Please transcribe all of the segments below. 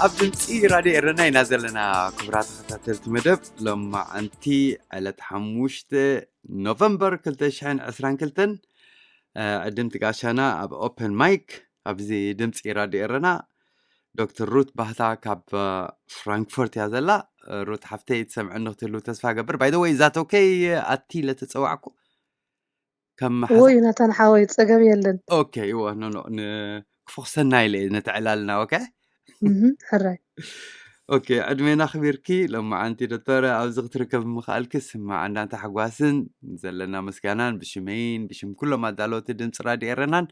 ኣብ ድምፂ ራድዮ ኤረና ኢና ዘለና። ክቡራት ተኸታተልቲ መደብ፣ ሎማዓንቲ ዕለት ሓሙሽተ ኖቨምበር ክልተ ሽሕን ዕስራን ክልተን፣ ዕድምቲ ጋሻና ኣብ ኦፕን ማይክ ኣብዚ ድምፂ ራድዮ ኤረና፣ ዶክተር ሩት ባህታ ካብ ፍራንክፎርት እያ ዘላ። ሩት ሓፍተይ ትሰምዐኒ ክትህሉ ተስፋ ገብር። ባይ ዘ ወይ፣ ዛት ኦኬ? ኣቲ ለተፀዋዕኩ ከም እዎ ሓዛ- ዮናታን ሓወይ፣ ጸገም የለን። ኦኬ፣ እዎ፣ ኖ ኖ፣ ንክፉኽሰና ኢለ እየ ነቲ ዕላልና። ኦኬ። እህ፣ ሕራይ። ኦኬ፣ ዕድሜና ክቢርኪ። ሎማዓንቲ ዶክተር ኣብዚ ክትርከብ ምኽኣልኪ ስማዕ እንዳንታ ሓጓስን ዘለና ምስጋናን ብሽመይን ብሽም ኩሎም ኣዳለወቲ ድምፂ ራድዮ ኤረናን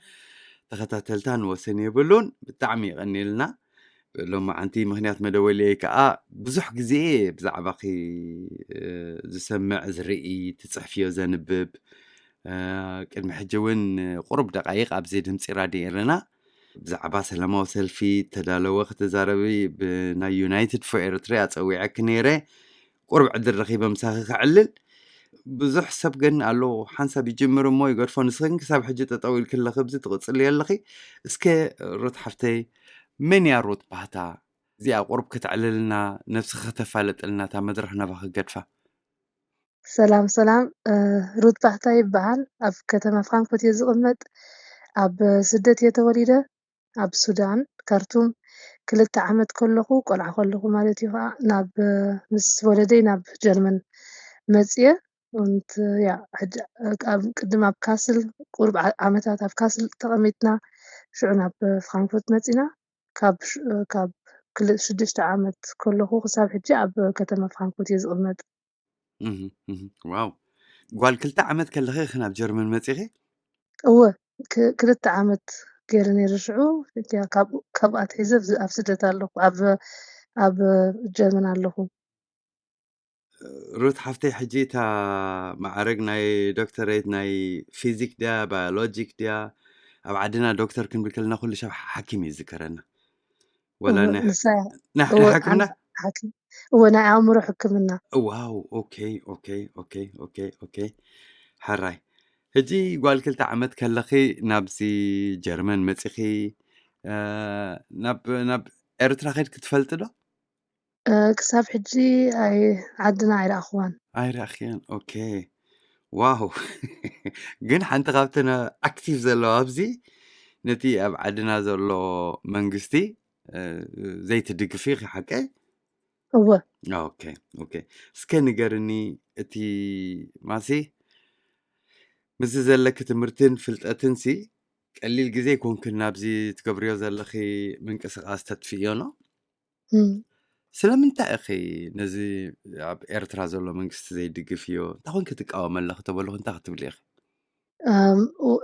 ተኸታተልታን ወሰን የብሉን። ብጣዕሚ የቐኒልና። ሎማዓንቲ ምኽንያት መደወልየይ ከዓ ብዙሕ ግዜ ብዛዕባኺ ዝሰምዕ ዝርኢ፣ ትፅሕፍዮ ዘንብብ፣ ቅድሚ ሕጂ እውን ቁሩብ ደቃይቕ ኣብዚ ድምፂ ራድዮ ኤረና ብዛዕባ ሰላማዊ ሰልፊ ተዳለወ ክትዛረቢ ብናይ ዩናይትድ ፎር ኤርትራ ኣፀዊዐኪ ነይረ። ቁሩብ ዕድል ረኺበ ምሳኺ ክዕልል። ብዙሕ ሰብ ግን ኣሎ ሓንሳብ ይጅምር እሞ ይገድፎ። ንስኽን ክሳብ ሕጂ ጠጠው ኢልክለኺ ብዚ ትቕፅልዮ ኣለኺ። እስከ ሩት ሓፍተይ፣ መን እያ ሩት ባህታ? እዚኣ ቁሩብ ክትዕልልና፣ ነብስኺ ከተፋልጥልና እታ መድረኽ ናባኺ ገድፋ። ሰላም ሰላም፣ ሩት ባህታ ይበሃል። ኣብ ከተማ ፍራንክፎርት እየ ዝቕመጥ። ኣብ ስደት እየ ተወሊደ። ኣብ ሱዳን ካርቱም ክልተ ዓመት ከለኹ፣ ቆልዓ ከለኹ ማለት እዩ ከዓ፣ ናብ ምስ ወለደይ ናብ ጀርመን መፅየ። Und ያ ሕጂ ኣብ ቅድም ኣብ ካስል ቁሩብ ዓመታት ኣብ ካስል ተቐሚጥና፣ ሽዑ ናብ ፍራንክፎርት መፂና። ካብ ካብ ክልተ ሽዱሽተ ዓመት ከለኹ ክሳብ ሕጂ ኣብ ከተማ ፍራንክፎርት እየ ዝቕመጥ። ዋው፣ ጓል ክልተ ዓመት ከለኺ ኢኺ ናብ ጀርመን መፂኺ? እወ፣ ክልተ ዓመት ገይረ ነይረ ሽዑ። ካብኡ ኣትሒዘ ኣብ ስደት ኣለኹ፣ ኣብ ጀርመን ኣለኹ። ሩት ሓፍተይ፣ ሕጂ እታ ማዕረግ ናይ ዶክተሬት ናይ ፊዚክ ድያ ባዮሎጂክ ድያ? ኣብ ዓድና ዶክተር ክንብል ከለና ኩሉ ሰብ ሓኪም እዩ ዝዝከረና። ወላ ናይ ሕክምና? እወ፣ ናይ ኣእምሮ ሕክምና። ዋው፣ ኦኬ ኦኬ ኦኬ ኦኬ ኦኬ። ሕራይ፣ ሕጂ ጓል ክልተ ዓመት ከለኺ ናብዚ ጀርመን መፂኺ። ናብ ኤርትራ ከይድኪ ትፈልጢ ዶ? ክሳብ ሕጂ ኣይ ዓድና ኣይረኣኽዋን። ኣይረኣኽያን? ኦኬ። ዋው። ግን ሓንቲ ካብተን ኣክቲቭ ዘለዋ ኣብዚ ነቲ ኣብ ዓድና ዘሎ መንግስቲ ዘይትድግፊ ኢኺ ሓቀይ? እወ። ኦኬ ኦኬ። እስከ ንገርኒ እቲ ማሲ ምስዚ ዘለኪ ትምህርትን ፍልጠትን ሲ ቀሊል ግዜ ይኮንክን ናብዚ ትገብርዮ ዘለኺ ምንቅስቃስ ተጥፍእዮ ኖ? ስለምንታይ ኢኺ ነዚ ኣብ ኤርትራ ዘሎ መንግስቲ ዘይድግፍዮ? እንታይ ኮንኪ ትቃወሚ ኣለኺ ተበልኹ እንታይ ክትብሊ ኢኺ?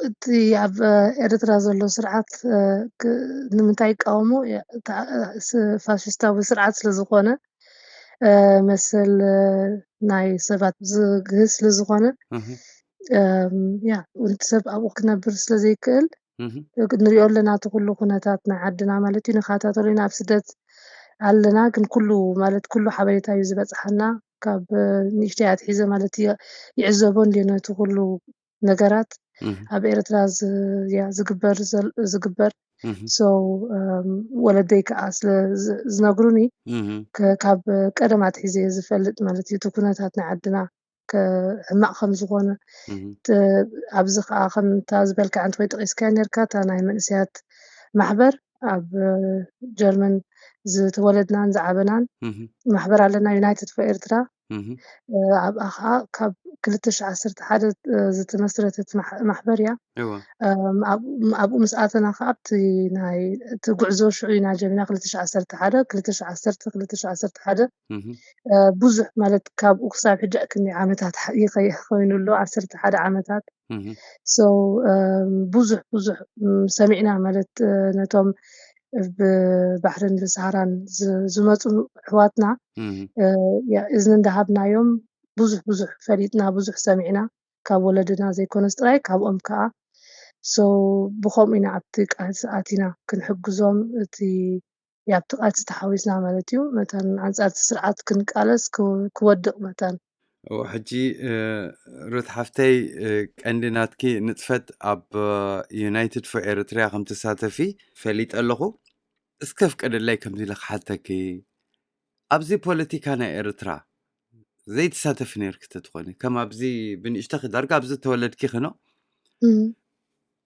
እቲ ኣብ ኤርትራ ዘሎ ስርዓት ንምንታይ ይቃወሞ? ፋሽስታዊ ስርዓት ስለዝኾነ፣ መሰል ናይ ሰባት ዝግህስ ስለዝኾነ፣ ያ ወዲ ሰብ ኣብኡ ክነብር ስለዘይክእል ንሪኦ ኣለና። እቲ ኩሉ ኩነታት ናይ ዓድና ማለት እዩ፣ ንከታተሎ ኢና። ኣብ ስደት ኣለና፣ ግን ኩሉ ማለት ኩሉ ሓበሬታ እዩ ዝበፅሓና። ካብ ንእሽተይ ኣትሒዘ ማለት ይዕዘቦ እንዲ ነቲ ኩሉ ነገራት ኣብ ኤርትራ ዝግበር ዝግበር so ወለደይ ከዓ ስለ ዝነግሩኒ ካብ ቀደም ኣትሒዘ ዝፈልጥ ማለት እዩ እቲ ኩነታት ናይ ዓድና ሕማቕ ከም ዝኾነ። ኣብዚ ከዓ ከምታ ዝበልካ ሓንቲ ወይ ጠቂስካ ነርካ እታ ናይ መንእሰያት ማሕበር ኣብ ጀርመን ዝተወለድናን ዝዓበናን ማሕበር ኣለና፣ ዩናይትድ ፎር ኤርትራ። ኣብኣ ከዓ ካብ ክልተ ሽሕ ዓሰርተ ሓደ ዝተመስረተት ማሕበር እያ። ኣብኡ ምስ ኣተና ከዓ ኣብቲ ናይ እቲ ጉዕዞ ሽዑ ኢና ጀሚና፣ ክልተ ሽሕ ዓሰርተ ሓደ ክልተ ሽሕ ዓሰርተ ክልተ ሽሕ ዓሰርተ ሓደ ብዙሕ ማለት ካብኡ ክሳብ ሕጂ ክንደይ ዓመታት ኮይኑ ኣሎ፣ ዓሰርተ ሓደ ዓመታት። So ብዙሕ ብዙሕ ሰሚዕና ማለት ነቶም ብባሕርን ብሰሃራን ዝመፁ ኣሕዋትና እዝኒ እንዳሃብናዮም ብዙሕ ብዙሕ ፈሊጥና፣ ብዙሕ ሰሚዕና፣ ካብ ወለድና ዘይኮነስ ጥራይ ካብኦም ከዓ። So ብኸምኡ ኢና ኣብቲ ቃልሲ ኣቲና ክንሕግዞም፣ እቲ ኣብቲ ቃልሲ ተሓዊስና ማለት እዩ። መታን ኣንፃር እቲ ስርዓት ክንቃለስ ክወድቕ መታን። ሕጂ ሩት ሓፍተይ፣ ቀንዲ ናትኪ ንጥፈት ኣብ ዩናይትድ ፎር ኤርትሪያ ከም ትሳተፊ ፈሊጠ ኣለኹ። እስከ ፍቀደላይ ከምዚ ኢለ ክሓተኪ፣ ኣብዚ ፖለቲካ ናይ ኤርትራ ዘይትሳተፊ ነርኪ ተትኾኒ፣ ከም ኣብዚ ብንእሽተኺ ዳርጋ ኣብዚ ተወለድኪ ኸኖ፣ እም።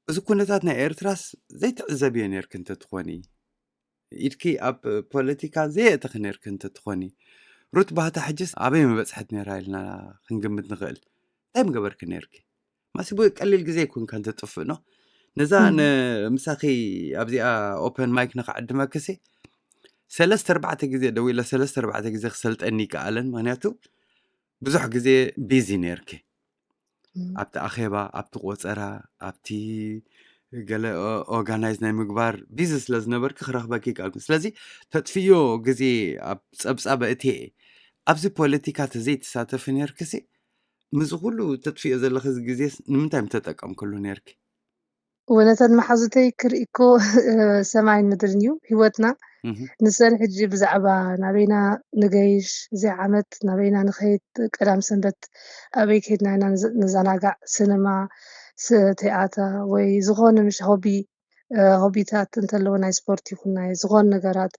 እዚ ኩነታት ናይ ኤርትራስ ዘይትዕዘብዮ ነርኪ እንተትኾኒ፣ ኢድኪ ኣብ ፖለቲካ ዘየእተኺ ነርኪ እንተትኾኒ፣ ሩት ባህታ ሕጅስ ኣበይ ምበጽሐት ነራ ኢልና ክንግምት ንኽእል። እንታይ ምገበርኪ ነርኪ? ማሲ ብቀሊል ግዜ ይኩንካ እንተጥፍእ ኖ። ነዛ እም። ን-፣ ምሳኺ ኣብዚኣ ኦፐን ማይክ ንኽዕድመክሲ፣ ሰለስተ ኣርባዕተ ግዜ ደዊለ፣ ሰለስተ ኣርባዕተ ግዜ ክሰልጠኒ ይከኣለን። ምኽንያቱ ብዙሕ ግዜ ቢዚ ነርኪ። እም። ኣብቲ ኣኼባ፣ ኣብቲ ቆጸራ፣ ኣብቲ ገለ ኦ-፣ ኦርጋናይዝ ናይ ምግባር ቢዚ ስለ ዝነበርኪ ክረኽበኪ ይከኣልኩ። ስለዚ ተጥፍዮ ግዜ ኣብ ጸብጻብ እትየ። ኣብዚ ፖለቲካ ተዘይትሳተፊ ነርክሲ፣ ምስዚ ኩሉ ተጥፍዮ ዘለኺ ግዜስ ንምንታይ ምተጠቀምክሉ ነርኪ? እወ፣ ነተን መሓዙተይ ክርኢ እኮ ሰማይን ምድርን እዩ ህይወትና። እህ። ንሰን ሕጂ ብዛዕባ ናበይና ንገይሽ፣ እዚ ዓመት ናበይና ንኸይድ፣ ቀዳም ሰንበት ኣበይ ከይድና ኢና ንዘ-፣ ንዘናጋዕ፣ ስነማ፣ ስ-፣ ቴኣታ ወይ ዝኾነ ምሽ ሆቢ፣ እ፣ ሆቢታት እንተለዎ ናይ ስፖርት ይኹን ናይ ዝኾነ ነገራት።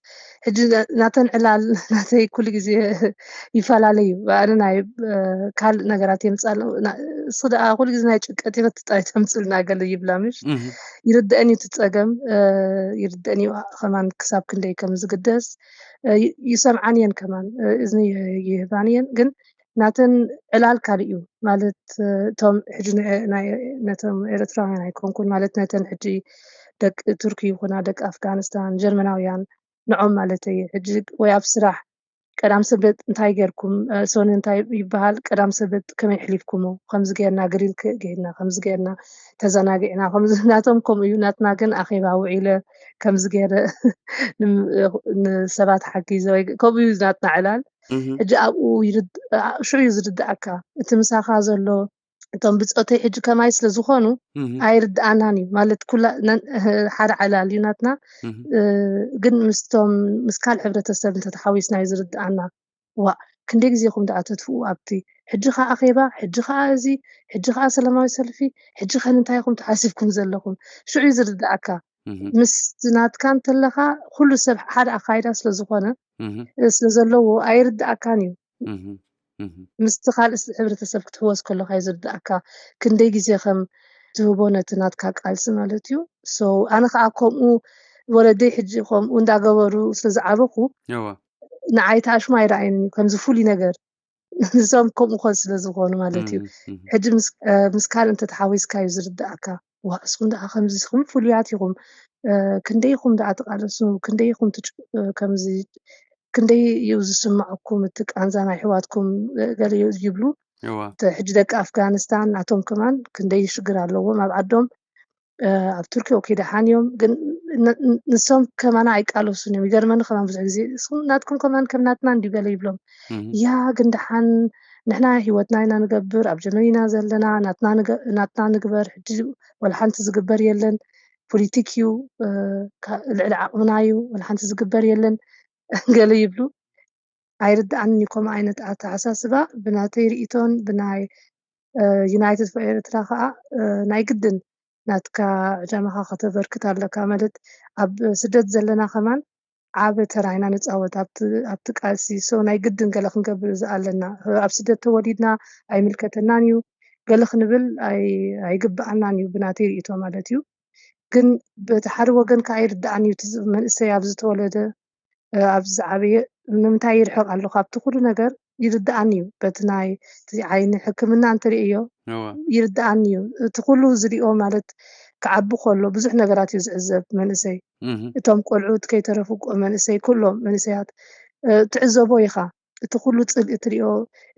ሕጂ ና-፣ ናተን ዕላል ናተይ ኩሉ ግዜ ይፈላለ እዩ። ኣነ ናይ፣ እ፣ ካልእ ነገራት የምጻል-፣ ና-፣ እሱ ደኣ ኩሉ ግዜ ናይ ጭንቀት ህይወት ጥራይ ተምጽልና ገለ ይብላ ምሽ? እህ። ይርድአን እዩ እቲ ጸገም፣ እ፣ ይርድአን እዩ ከማን ክሳብ ክንደይ ከም ዝግደስ፣ እ፣ ይ-፣ ይሰምዓን እየን ከማን፣ እ፣ እዝኒ ይ-፣ ይህባን እየን። ግን ናተን ዕላል ካልእ እዩ። ማለት፣ እ፣ እቶም ሕጂ ን-፣ ናይ፣ ነቶም ኤርትራውያን ኣይኮንኩን፣ ማለት ነተን ሕጂ ደቂ ቱርኪ ይኹና፣ ደቂ ኣፍጋኒስታን፣ ጀርመናውያን፣ ንዖም ማለተይ እየ። ሕጂ ወይ ኣብ ስራሕ ቀዳም ሰንበት እንታይ ጌርኩም፣ እ፣ ሶኒ እንታይ ይበሃል፣ ቀዳም ሰንበት ከመይ ኣሕሊፍኩሞ፣ ከምዚ ጌርና ግሪል ከ-፣ ጌርና፣ ከምዚ ጌርና ተዘናጊዕና፣ ከምዚ ናቶም ከምኡ እዩ። ናትና ግን ኣኼባ ውዒለ ከምዚ ገይረ ን-፣ ንሰባት ሓጊዘ ወይ ከምኡ እዩ ናትና ዕላል። እህ። ሕጂ ኣብኡ ይርድ-፣ ኣ-፣ ሽዑ እዩ ዝርድኣካ እቲ ምሳኻ ዘሎ። እቶም ብጾተይ ሕጂ ከማይ ስለ ዝኾኑ እህ። ኣይርድኣናን እዩ። ማለት ኩላ ነን-፣ ሓደ ዕላል እዩ ናትና። እህ። እ፣ ግን ምስቶም፣ ምስ ካልእ ሕብረተሰብ እንተተሓዊስና እዩ ዝርድኣና። ዋእ፣ ክንደይ ግዜ ኢኹም ደኣ ተጥፍኡ ኣብቲ? ሕጂ ኸኣ ኣኼባ፣ ሕጂ ኸኣ እዚ፣ ሕጂ ኸኣ ሰላማዊ ሰልፊ፣ ሕጂ ኸ ንምንታይ ኢኹም ተሓሲብኩም ዘለኹም? ሽዑ እዩ ዝርድኣካ። እህ። ምስ ናትካ እንተለኻ ኩሉ ሰብ ሓደ ኣኻይዳ ስለ ዝኾነ፣ እህ። እ፣ ስለ ዘለዎ ኣይርድኣካን እዩ። እህ። እህ። ምስቲ ካልእ ስ-፣ ሕብረተሰብ ክትሕወስ ከለኻ እዩ ዝርድኣካ ክንደይ ግዜ ከም ትህቦ ነቲ ናትካ ቃልሲ ማለት እዩ። So ኣነ ኸዓ ከምኡ ወለደይ ሕጂ ከምኡ እንዳገበሩ ስለ ዝዓበኹ እወ። ንዓይ እቲ ኣሽሙ ኣይረኣየንን እዩ ከምዚ ፍሉይ ነገር። ንሶም ከምኡ ኮን ስለ ዝኾኑ ማለት እዩ። እም፣ እም። ሕጂ ምስ፣ እ፣ ምስ ካልእ እንተተሓዊስካ እዩ ዝርድኣካ። ዋ፣ እስኹም ደኣ ከምዚ ኢኹም ፍሉያት ኢኹም። እ፣ ክንደይ ኢኹም ደኣ ትቃለሱ፣ ክንደይ ኢኹም ትጭ-፣ እ፣ ከምዚ፣ ክንደይ እዩ ዝስምዐኩም እቲ ቃንዛ ናይ ኣሕዋትኩም፣ እ፣ ገለ እዩ ይብሉ። እዋ። እቲ ሕጂ ደቂ ኣፍጋኒስታን ናቶም ከማን ክንደይ ሽግር ኣለዎም ኣብ ዓዶም። እ፣ ኣብ ቱርኪ ኦኬ ደሓን እዮም፣ ግን ን-፣ ን-፣ ንሶም ከማና ኣይቃለሱን እዮም። ይገርመኒ ከማን ብዙሕ ግዜ፣ "እስኹም ናትኩም ከማን ከም ናትና እንድዩ?" ገለ ይብሎም። እህ። ያ ግን ደሓን ንሕና ህይወትና ኢና ንገብር፣ ኣብ ጀርመን ኢና ዘለና፣ ናትና ንገ-፣ ናትና ንግበር። ሕጂ ወላ ሓንቲ ዝግበር የለን። ፖሊቲክ እዩ፣ እ፣ ካ-፣ ልዕሊ ዓቕምና እዩ፣ ወላ ሓንቲ ዝግበር የለን ገለ ይብሉ። ኣይርድኣንን እዩ ከምኡ ዓይነት ኣተሓሳስባ። ብናተይ ርእይቶን ብናይ፣ እ፣ ዩናይትድ ፎር ኤርትራ ከኣ፣ እ፣ ናይ ግድን ናትካ ዕጃምኻ ከተበርክት ኣለካ። ማለት ኣብ ስደት ዘለና ከማን ዓቢ ተራ ኢና ንጻወት ኣብቲ፣ ኣብቲ ቃልሲ። So ናይ ግድን ገለ ክንገብር ዝኣለና። ኣብ ስደት ተወሊድና ኣይምልከተናን እዩ። ገለ ክንብል ኣይ-፣ ኣይግብኣናን እዩ ብናተይ ርእይቶ ማለት እዩ። ግን በቲ ሓደ ወገን ከኣ ይርድኣኒ እዩ። እቲ ዝ-፣ መንእሰይ ኣብ ዝተወለደ፣ እ፣ ኣብ ዝዓበየ ንምንታይ ይርሕቕ ኣሎ ካብቲ ኩሉ ነገር ይርድኣኒ እዩ። በቲ ናይ እቲ ዓይኒ ሕክምና እንተርእዮ እወ። ይርድኣኒ እዩ። እቲ ኩሉ ዝሪኦ ማለት ክዓቢ ከሎ ብዙሕ ነገራት እዩ ዝዕዘብ መንእሰይ። እህ። እቶም ቆልዑት ከይተረፉ ቆ-፣ መንእሰይ፣ ኩሎም መንእሰያት፣ እ፣ ትዕዘቦ ኢኻ። እቲ ኩሉ ጽልኢ ትሪኦ፣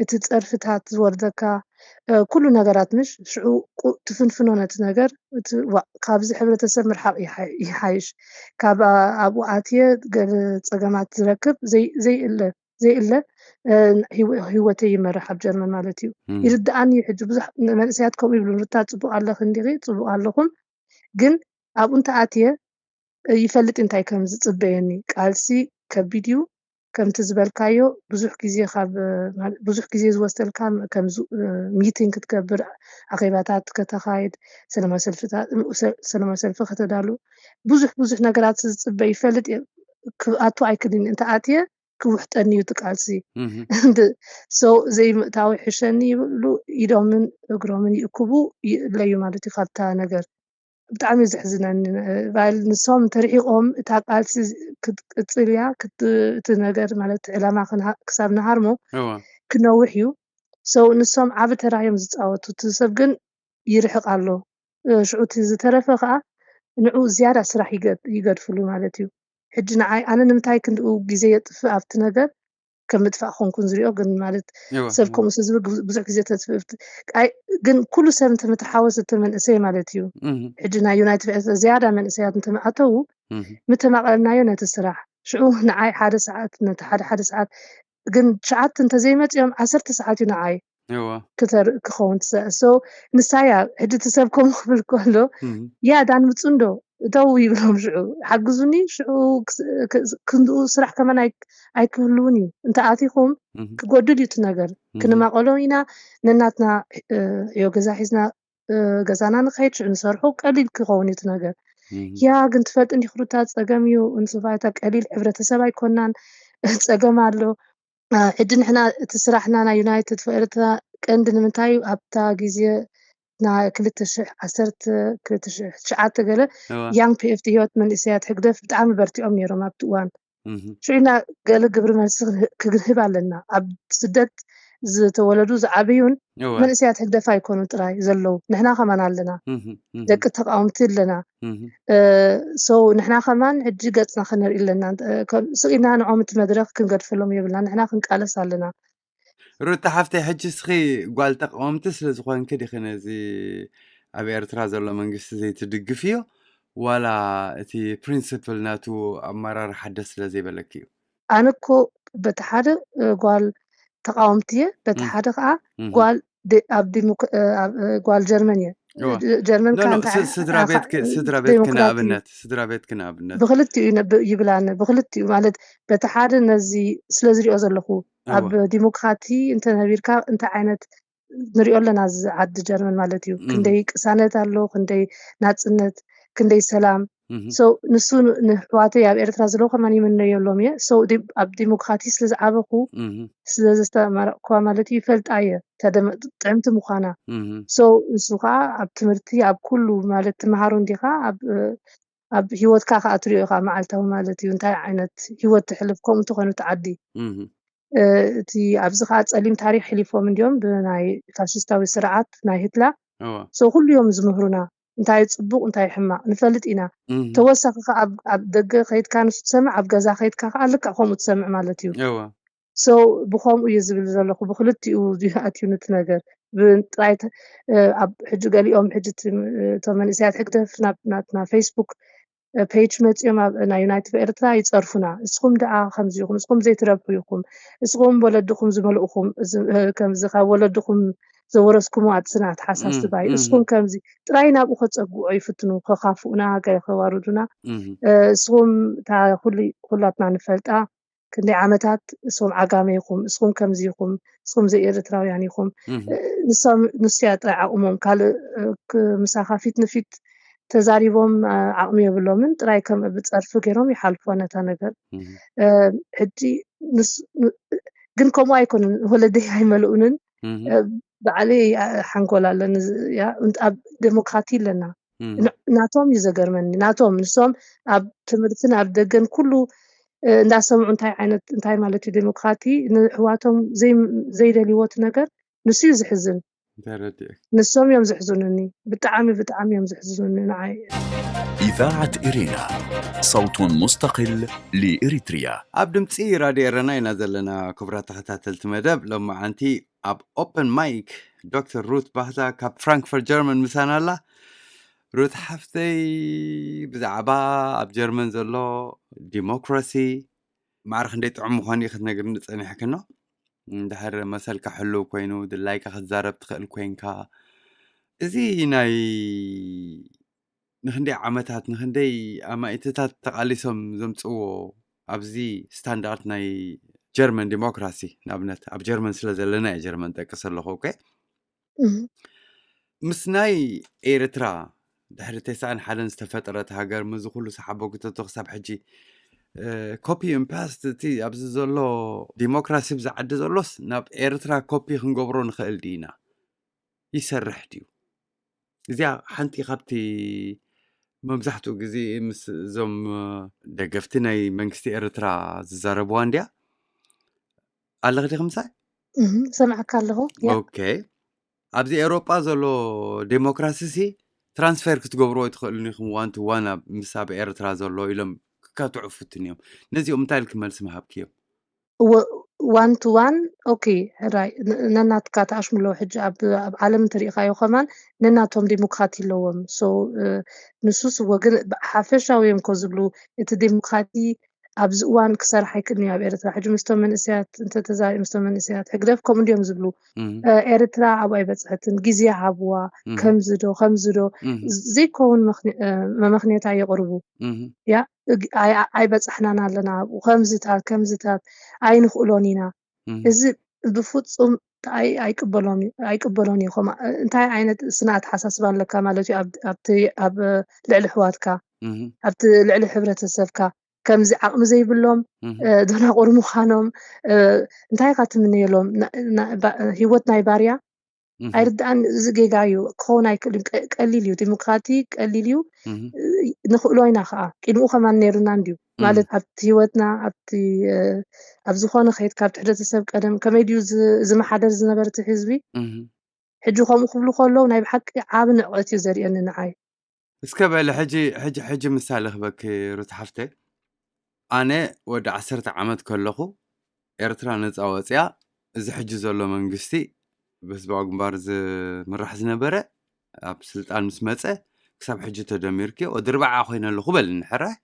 እቲ ጸርፍታት ዝወርደካ፣ እ፣ ኩሉ ነገራት ምሽ ሽዑ ቁ-፣ ትፍንፍኖ ነቲ ነገር፣ እቲ ዋ-፣ ካብዚ ሕብረተሰብ ምርሓቕ ይሓ-፣ ይሓይሽ። ካብ ኣ-፣ ኣብኡ ኣትየ ገለ ጸገማት ዝረክብ ዘይ-፣ ዘይእለ፣ ዘይእለ፣ እ፣ ህይወ-፣ ህይወተይ ይመርሕ ኣብ ጀርመን ማለት እዩ። እም። ይርድኣኒ እዩ ሕጂ ብዙሕ መንእሰያት ከምኡ ይብሉ፣ "ሩታ ጽቡቕ ኣለኺ እንዲኺ?" "ጽቡቕ ኣለኹም፣ ግን ኣብኡ እንተ ኣትየ ይፈልጥ እንታይ ከም ዝጽበየኒ። ቃልሲ ከቢድ እዩ። ከምቲ ዝበልካዮ ብዙሕ ግዜ ካብ፣ ማለት ብዙሕ ግዜ ዝወስደልካ ከም ዙ-፣ ሚቲንግ ክትገብር፣ ኣኼባታት ከተኻይድ፣ ሰላማዊ ሰልፍታት፣ ሰ-፣ ሰላማዊ ሰልፊ ከተዳሉ፣ ብዙሕ፣ ብዙሕ ነገራት ዝጽበ ይፈልጥ እየ። ክኣቱ ኣይክልን፣ እንተ ኣትየ ክውሕጠኒ እዩ እቲ ቃልሲ። እህ፣ ሰው ዘይምእታዊ ሕሸኒ ይብሉ፣ ኢዶምን እግሮምን ይእክቡ፣ ይእለዩ ማለት እዩ ካብታ ነገር። ብጣዕሚ እዩ ዘሕዝነኒ። ባል ንሶም ተርሒቆም እታ ቃልሲ ክትቅጽል እያ ክት- እቲ ነገር ማለት ዕላማ ክንሃ- ክሳብ ንሃርሞ እዋ፣ ክነውሕ እዩ። ሰው ንሶም ዓቢ ተራ እዮም ዝጻወቱ። እቲ ሰብ ግን ይርሕቕ ኣሎ። እ፣ ሽዑ እቲ ዝተረፈ ከኣ ንዑ ዝያዳ ስራሕ ይገድ- ይገድፍሉ ማለት እዩ። ሕጂ ንዓይ ኣነ ንምንታይ ክንድኡ ግዜ የጥፍእ ኣብቲ ነገር ከም ምጥፋእ ኮንኩን ዝሪኦ ግን ማለት እዋ፣ ሰብ እዋ። ከምኡ ስለ ዝብል ብዙ- ብዙሕ ግዜ ተጥፍእ ኣብቲ- ኣይ ግን ኩሉ ሰብ እንተመተሓወስ እቲ መንእሰይ ማለት እዩ። እህ፣ ሕጂ ናይ ዩናይትድ ኤርትራ ዝያዳ መንእሰያት እንተመኣተዉ እህ፣ ምተማቐልናዮ ነቲ ስራሕ ሽዑ ንዓይ ሓደ ሰዓት ነቲ ሓደ ሓደ ሰዓት ግን ትሽዓተ እንተዘይመፂኦም ዓሰርተ ሰዓት እዩ ንዓይ እዋ፣ ክተር ክኸውን ትሰ so ንሳያ ሕጂ እቲ ሰብ ከምኡ ክብል ከሎ እህ፣ ያ ዳን ምፁ እንዶ እተው ይብሎም ሽዑ ሓግዙኒ ሽዑ ክስ- ክስ- ክንድኡ ስራሕ ከመን ኣይ- ኣይክህልውን እዩ እንተ ኣቲኹም እህ፣ ክጎድል እዩ እቲ ነገር እህ፣ ክንማቐሎም ኢና ነናትና እ፣ ዕዮ ገዛ ሒዝና እ፣ ገዛና ንኸይድ ሽዑ ንሰርሑ ቀሊል ክኸውን እዩ እቲ ነገር እህ፣ ያ ግን ትፈልጥ እንዲኽሩታ ፀገም እዩ እንስፋይታ ቀሊል ሕብረተሰብ ኣይኮናን ፀገም ኣሎ እ፣ ሕጂ ንሕና እቲ ስራሕና ናይ ዩናይትድ ፎር ኤርትራ ቀንዲ ንምንታይ እዩ ኣብታ ግዜ ናይ ክልተ ሽሕ ዓሰርተ ክልተ ሽሕ ትሽዓተ ገለ እዋ፣ ያንግ ፒኤፍቲ ህይወት መንእሰያት ህግደፍ ብጣዕሚ በርቲዖም ነይሮም ኣብቲ እዋን እህ፣ ሽዑና ገለ ግብሪ መልሲ ክንህ- ክንህብ ኣለና ኣብ ስደት ዝተወለዱ ዝዓበዩን እዋ፣ መንእሰያት ህግደፍ ኣይኮኑ ጥራይ ዘለዉ ንሕና ከማን ኣለና እህ፣ እህ፣ ደቂ ተቃወምቲ ኣለና እህ። እ፣ so ንሕና ከማን ሕጂ ገጽና ክነርኢ ኣለና እ፣ ከም- ስቕ ኢልና ንዖም እቲ መድረክ ክንገድፈሎም የብልና ንሕና ክንቃለስ ኣለና ሩታ ሓፍተይ፣ ሕጂ እስኺ ጓል ተቃወምቲ ስለ ዝኾንኪ ዲኺ ነዚ ኣብ ኤርትራ ዘሎ መንግስቲ ዘይትድግፍዮ? ዋላ እቲ ፕሪንስፕል ናቱ ኣመራርሓ ደስ ስለ ዘይበለኪ እዩ? ኣነ እኮ በቲ ሓደ እ፣ ጓል ተቃወምቲ እየ በቲ እም፣ ሓደ ከዓ እም። ጓል ደ- ኣብ ዲሞክ- እ፣ ኣብ እ፣ ጓል ጀርመን እየ እዋ። እ፣ ጀርመን ኖ ከዓ ኖ እንታይ ስ- ዓ- ስድራ ዓ- ቤትኪ ዓ- ስድራ ቤትኪ ዴሞክራሲ ንኣብነት ስድራ ቤትኪ ንኣብነት ብክልቲኡ ይነ- ብ- ይብላኒ ብክልቲኡ ማለት በቲ ሓደ ነዚ ስለ ዝሪኦ ዘለኹ ኣብ እዋ ዲሞክራቲ እንተነቢርካ እንታይ ዓይነት ንሪኦ ኣለና እዚ ዓዲ ጀርመን ማለት እዩ እህ ክንደይ ቅሳነት ኣሎ ክንደይ ናፅነት ክንደይ ሰላም እህ so ንሱ ን- ንሕዋተይ ኣብ ኤርትራ ዘለዉ ከማን ይምነየሎም እየ so ዲ- ኣብ ዲሞክራቲ ስለ ዝዓበኹ እህ ስለ ዘስተማረቕኩዋ ማለት እዩ ይፈልጣ እየ ተደመ- ጥዕምቲ ምዃና እህ so ንሱ ከዓ ኣብ ትምህርቲ ኣብ ኩሉ ማለት ትምሃሮ እንዲኻ ኣብ ኣብ ሂወትካ ከዓ ትሪኦ ኢኻ መዓልታዊ ማለት እዩ እንታይ ዓይነት ሂወት ትሕልፍ ከምኡ እንተኾይኑ እቲ ዓዲ እህ እ፣ እቲ ኣብዚ ከዓ ፀሊም ታሪክ ሕሊፎም እንዲዮም ብናይ ፋሽስታዊ ስርዓት ናይ ሂትላ እዋ so ኩሉ እዮም ዝምህሩና እንታይ ፅቡቅ እንታይ ሕማቅ ንፈልጥ ኢና እህ ተወሳኺ ከዓ ኣብ- ኣብ ደገ ከይድካ ንሱ ትሰምዕ ኣብ ገዛ ከይድካ ከዓ ልክዕ ከምኡ ትሰምዕ ማለት እዩ እዋ so ብከምኡ እዩ ዝብል ዘለኹ ብክልቲኡ ድዩ ኣትዩ ነቲ ነገር ብጥራይ ተ- እ፣ ኣብ ሕጂ ገሊኦም ሕጂ እቲ ም- እቶም መንእሰያት ሕግደፍ ናብ ናትና ፌስቡክ ፔጅ መፂኦም ኣብ ናይ ዩናይትድ ኤርትራ ይፀርፉና እስኹም ደኣ ከምዚ ኢኹም እስኹም ዘይትረብሑ ኢኹም እስኹም ወለድኹም ዝመልእኹም እዚ- እ፣ ከምዚ ካብ ወለድኹም ዘወረስኩሞ ኣፅና ኣተሓሳስባ እዩ እህ እስኹም ከምዚ ጥራይ ናብኡ ከፀግዑ ይፍትኑ ከካፍኡና ገለ ከዋርዱና እህ እ፣ እስኹም እታ ኩሉ ኩላትና ንፈልጣ ክንደይ ዓመታት እስኹም ዓጋመ ኢኹም እስኹም ከምዚ ኢኹም እስኹም ዘይኤርትራውያን ኢኹም እህ እ፣ ንሶም ንሱ እያ ጥራይ ዓቕሞም ካልእ እ፣ ክ- ምሳኻ ፊት ንፊት ተዛሪቦም እ፣ ዓቕሚ የብሎምን ጥራይ ከም ብፀርፊ ገይሮም ይሓልፎ ነታ ነገር እህ እ፣ ሕጂ ንስ- ን- ግን ከምኡ ኣይኮኑን ወለደይ ኣይመልኡንን እህ እ፣ ባዕለይ እ፣ ሓንጎል ኣለኒ ዝ- ያ እንት- ኣብ ዴሞክራቲ ኣለና እህ ን- ናቶም እዩ ዘገርመኒ ናቶም ንሶም ኣብ ትምህርትን ኣብ ደገን ኩሉ እ፣ እንዳሰምዑ እንታይ ዓይነት እንታይ ማለት እዩ ዴሞክራቲ ንሕዋቶም ዘይ- ዘይደልይዎ እቲ ነገር ንሱ እዩ ዝሕዝን ተረዲእ ንሶም እዮም ዝሕዝኑኒ ብጣዕሚ ብጣዕሚ እዮም ዝሕዝኑኒ ንዓይ إذاعة إرينا، صوت مستقل لإريتريا. ኣብ ድምፂ ራድዮ ኤረና ኢና ዘለና ክቡራት ተኸታተልቲ መደብ ሎማዓንቲ ኣብ ኦፕን ማይክ ዶክተር ሩት ባህታ ካብ ፍራንክፈርት ጀርመን ምሳና ኣላ ሩት ሓፍተይ ብዛዕባ ኣብ ጀርመን ዘሎ ዲሞክራሲ ማዕረ ክንደይ ጥዑም ምዃኑ እዩ ክትነግርኒ ጸኒሕክኖ እንድሕር መሰልካ ሕሉው ኮይኑ ድላይካ ክትዛረብ ትኽእል ኮይንካ እዚ ናይ ንክንደይ ዓመታት ንክንደይ ኣማኢትታት ተቃሊሶም ዘምፅዎ ኣብዚ ስታንዳርድ ናይ ጀርመን ዲሞክራሲ ንኣብነት ኣብ ጀርመን ስለ ዘለና እየ ጀርመን ጠቅስ ኣለኹ ኦኬ ምስ ናይ ኤርትራ ድሕሪ ተስዓን ሓደን ዝተፈጠረት ሃገር ምዚ ኩሉ ሰሓቦ ክተቶ ክሳብ ሕጂ ኮፒ ን ፓስት እቲ ኣብዚ ዘሎ ዲሞክራሲ ብዚ ዓዲ ዘሎስ ናብ ኤርትራ ኮፒ ክንገብሮ ንኽእል ድኢና? ይሰርሕ ድዩ? እዚኣ ሓንቲ ካብቲ መብዛሕትኡ ግዜ ምስ እዞም ደገፍቲ ናይ መንግስቲ ኤርትራ ዝዛረብዋ እንድያ። ኣለኽ ዲኺ ምሳይ? ሰምዓካ ኣለኹ። ኦኬ። ኣብዚ ኤውሮጳ ዘሎ ዴሞክራሲ ሲ ትራንስፌር ክትገብርዎ ኣይትኽእሉን ኢኹም ዋን ቱ ዋን ምስ ኣብ ኤርትራ ዘሎ ኢሎም ክካትዑ ፍትን እዮም። ነዚኦም እንታይ ኢልክ መልሲ ምሃብክዮም? ዋን ቱ ዋን። ኦኬ፣ ሕራይ። ነናትካ ተኣሽምሎ። ሕጂ ኣብ ዓለም እንተሪኢኻዮ ከማን ነናቶም ዴሞክራቲ ኣለዎም። ንሱስ እወ፣ ግን ሓፈሻዊ እዮም ኮ ዝብሉ። እቲ ዴሞክራቲ ኣብዚ እዋን ክሰርሕ ኣይክእልን እዩ ኣብ ኤርትራ። ሕጂ ምስቶም መንእሰያት እንተተዛሪብ ምስቶም መንእሰያት ሕግደፍ ከምኡ እንዲዮም ዝብሉ። ኤርትራ ኣብኡ ኣይበፅሐትን፣ ግዜ ሃብዋ፣ ከምዚ ዶ ከምዚ ዶ ዘይከውን መመኽንየታ የቕርቡ። ያ ኣይበፃሕናን ኣለና ኣብኡ፣ ከምዝታት ከምዝታት ኣይንኽእሎን ኢና። እዚ ብፍፁም ኣይቅበሎን እዩ። እንታይ ዓይነት ስነ ኣተሓሳስባ ኣለካ ማለት እዩ? ኣብ ልዕሊ ኣሕዋትካ፣ ኣብቲ ልዕሊ ሕብረተሰብካ ከምዚ ዓቕሚ ዘይብሎም ደናቑር ምዃኖም እንታይ ኢኻ ትምነየሎም? ህይወት ናይ ባርያ ኣይርድኣን። እዚ ጌጋ እዩ፣ ክኸውን ኣይክእልን። ቀሊል እዩ፣ ዲሞክራቲ ቀሊል እዩ። ንኽእሎ ኢና ከዓ፣ ቅድሚኡ ከማን ነይሩና እንድዩ። ማለት ኣብቲ ህይወትና ኣብቲ ኣብ ዝኾነ ከይድ ካብቲ ሕብረተሰብ ቀደም ከመይ ድዩ ዝመሓደር ዝነበርቲ ህዝቢ ሕጂ ከምኡ ክብሉ ከለዉ ናይ ብሓቂ ዓብ ንዕቀት እዩ ዘርእየኒ ንዓይ። እስከ በለ ሕጂ ሕጂ ሕጂ ምሳሌ ክበኪ ሩት ሓፍተይ። ኣነ ወዲ ዓሰርተ ዓመት ከለኹ ኤርትራ ነፃ ወፅያ፣ እዚ ሕጂ ዘሎ መንግስቲ ብህዝባዊ ግንባር ዝምራሕ ዝነበረ ኣብ ስልጣን ምስ መፀ ክሳብ ሕጂ ተደሚርኪ ወዲ ርባዓ ኮይነ ኣለኹ በልኒ ሕራይ።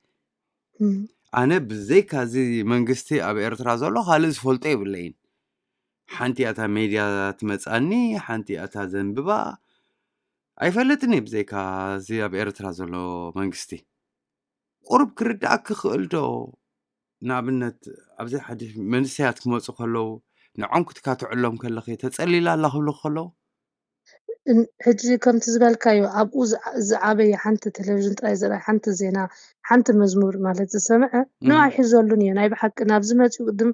ኣነ ብዘይካ እዚ መንግስቲ ኣብ ኤርትራ ዘሎ ካልእ ዝፈልጦ የብለይን። ሓንቲ ኣታ ሜድያ ትመፃኒ፣ ሓንቲ ኣታ ዘንብባ ኣይፈልጥን እየ ብዘይካ እዚ ኣብ ኤርትራ ዘሎ መንግስቲ። ቁሩብ ክርዳእ ክኽእል ዶ? ንኣብነት ኣብዚ ሓድሽ መንእሰያት ክመፁ ከለዉ ንዖም ክትካትዕሎም ከለኺ ተፀሊላ ኣላ ክብሉ ከለዉ ሕጂ ከምቲ ዝበልካዮ ኣብኡ ዝዓበየ ሓንቲ ቴሌቪዥን ጥራይ ዝርኣይ ሓንቲ ዜና ሓንቲ መዝሙር ማለት ዝሰምዐ ንዓ ኣይሕዘሉን እየ። ናይ ብሓቂ ናብዚ መፂኡ ቅድም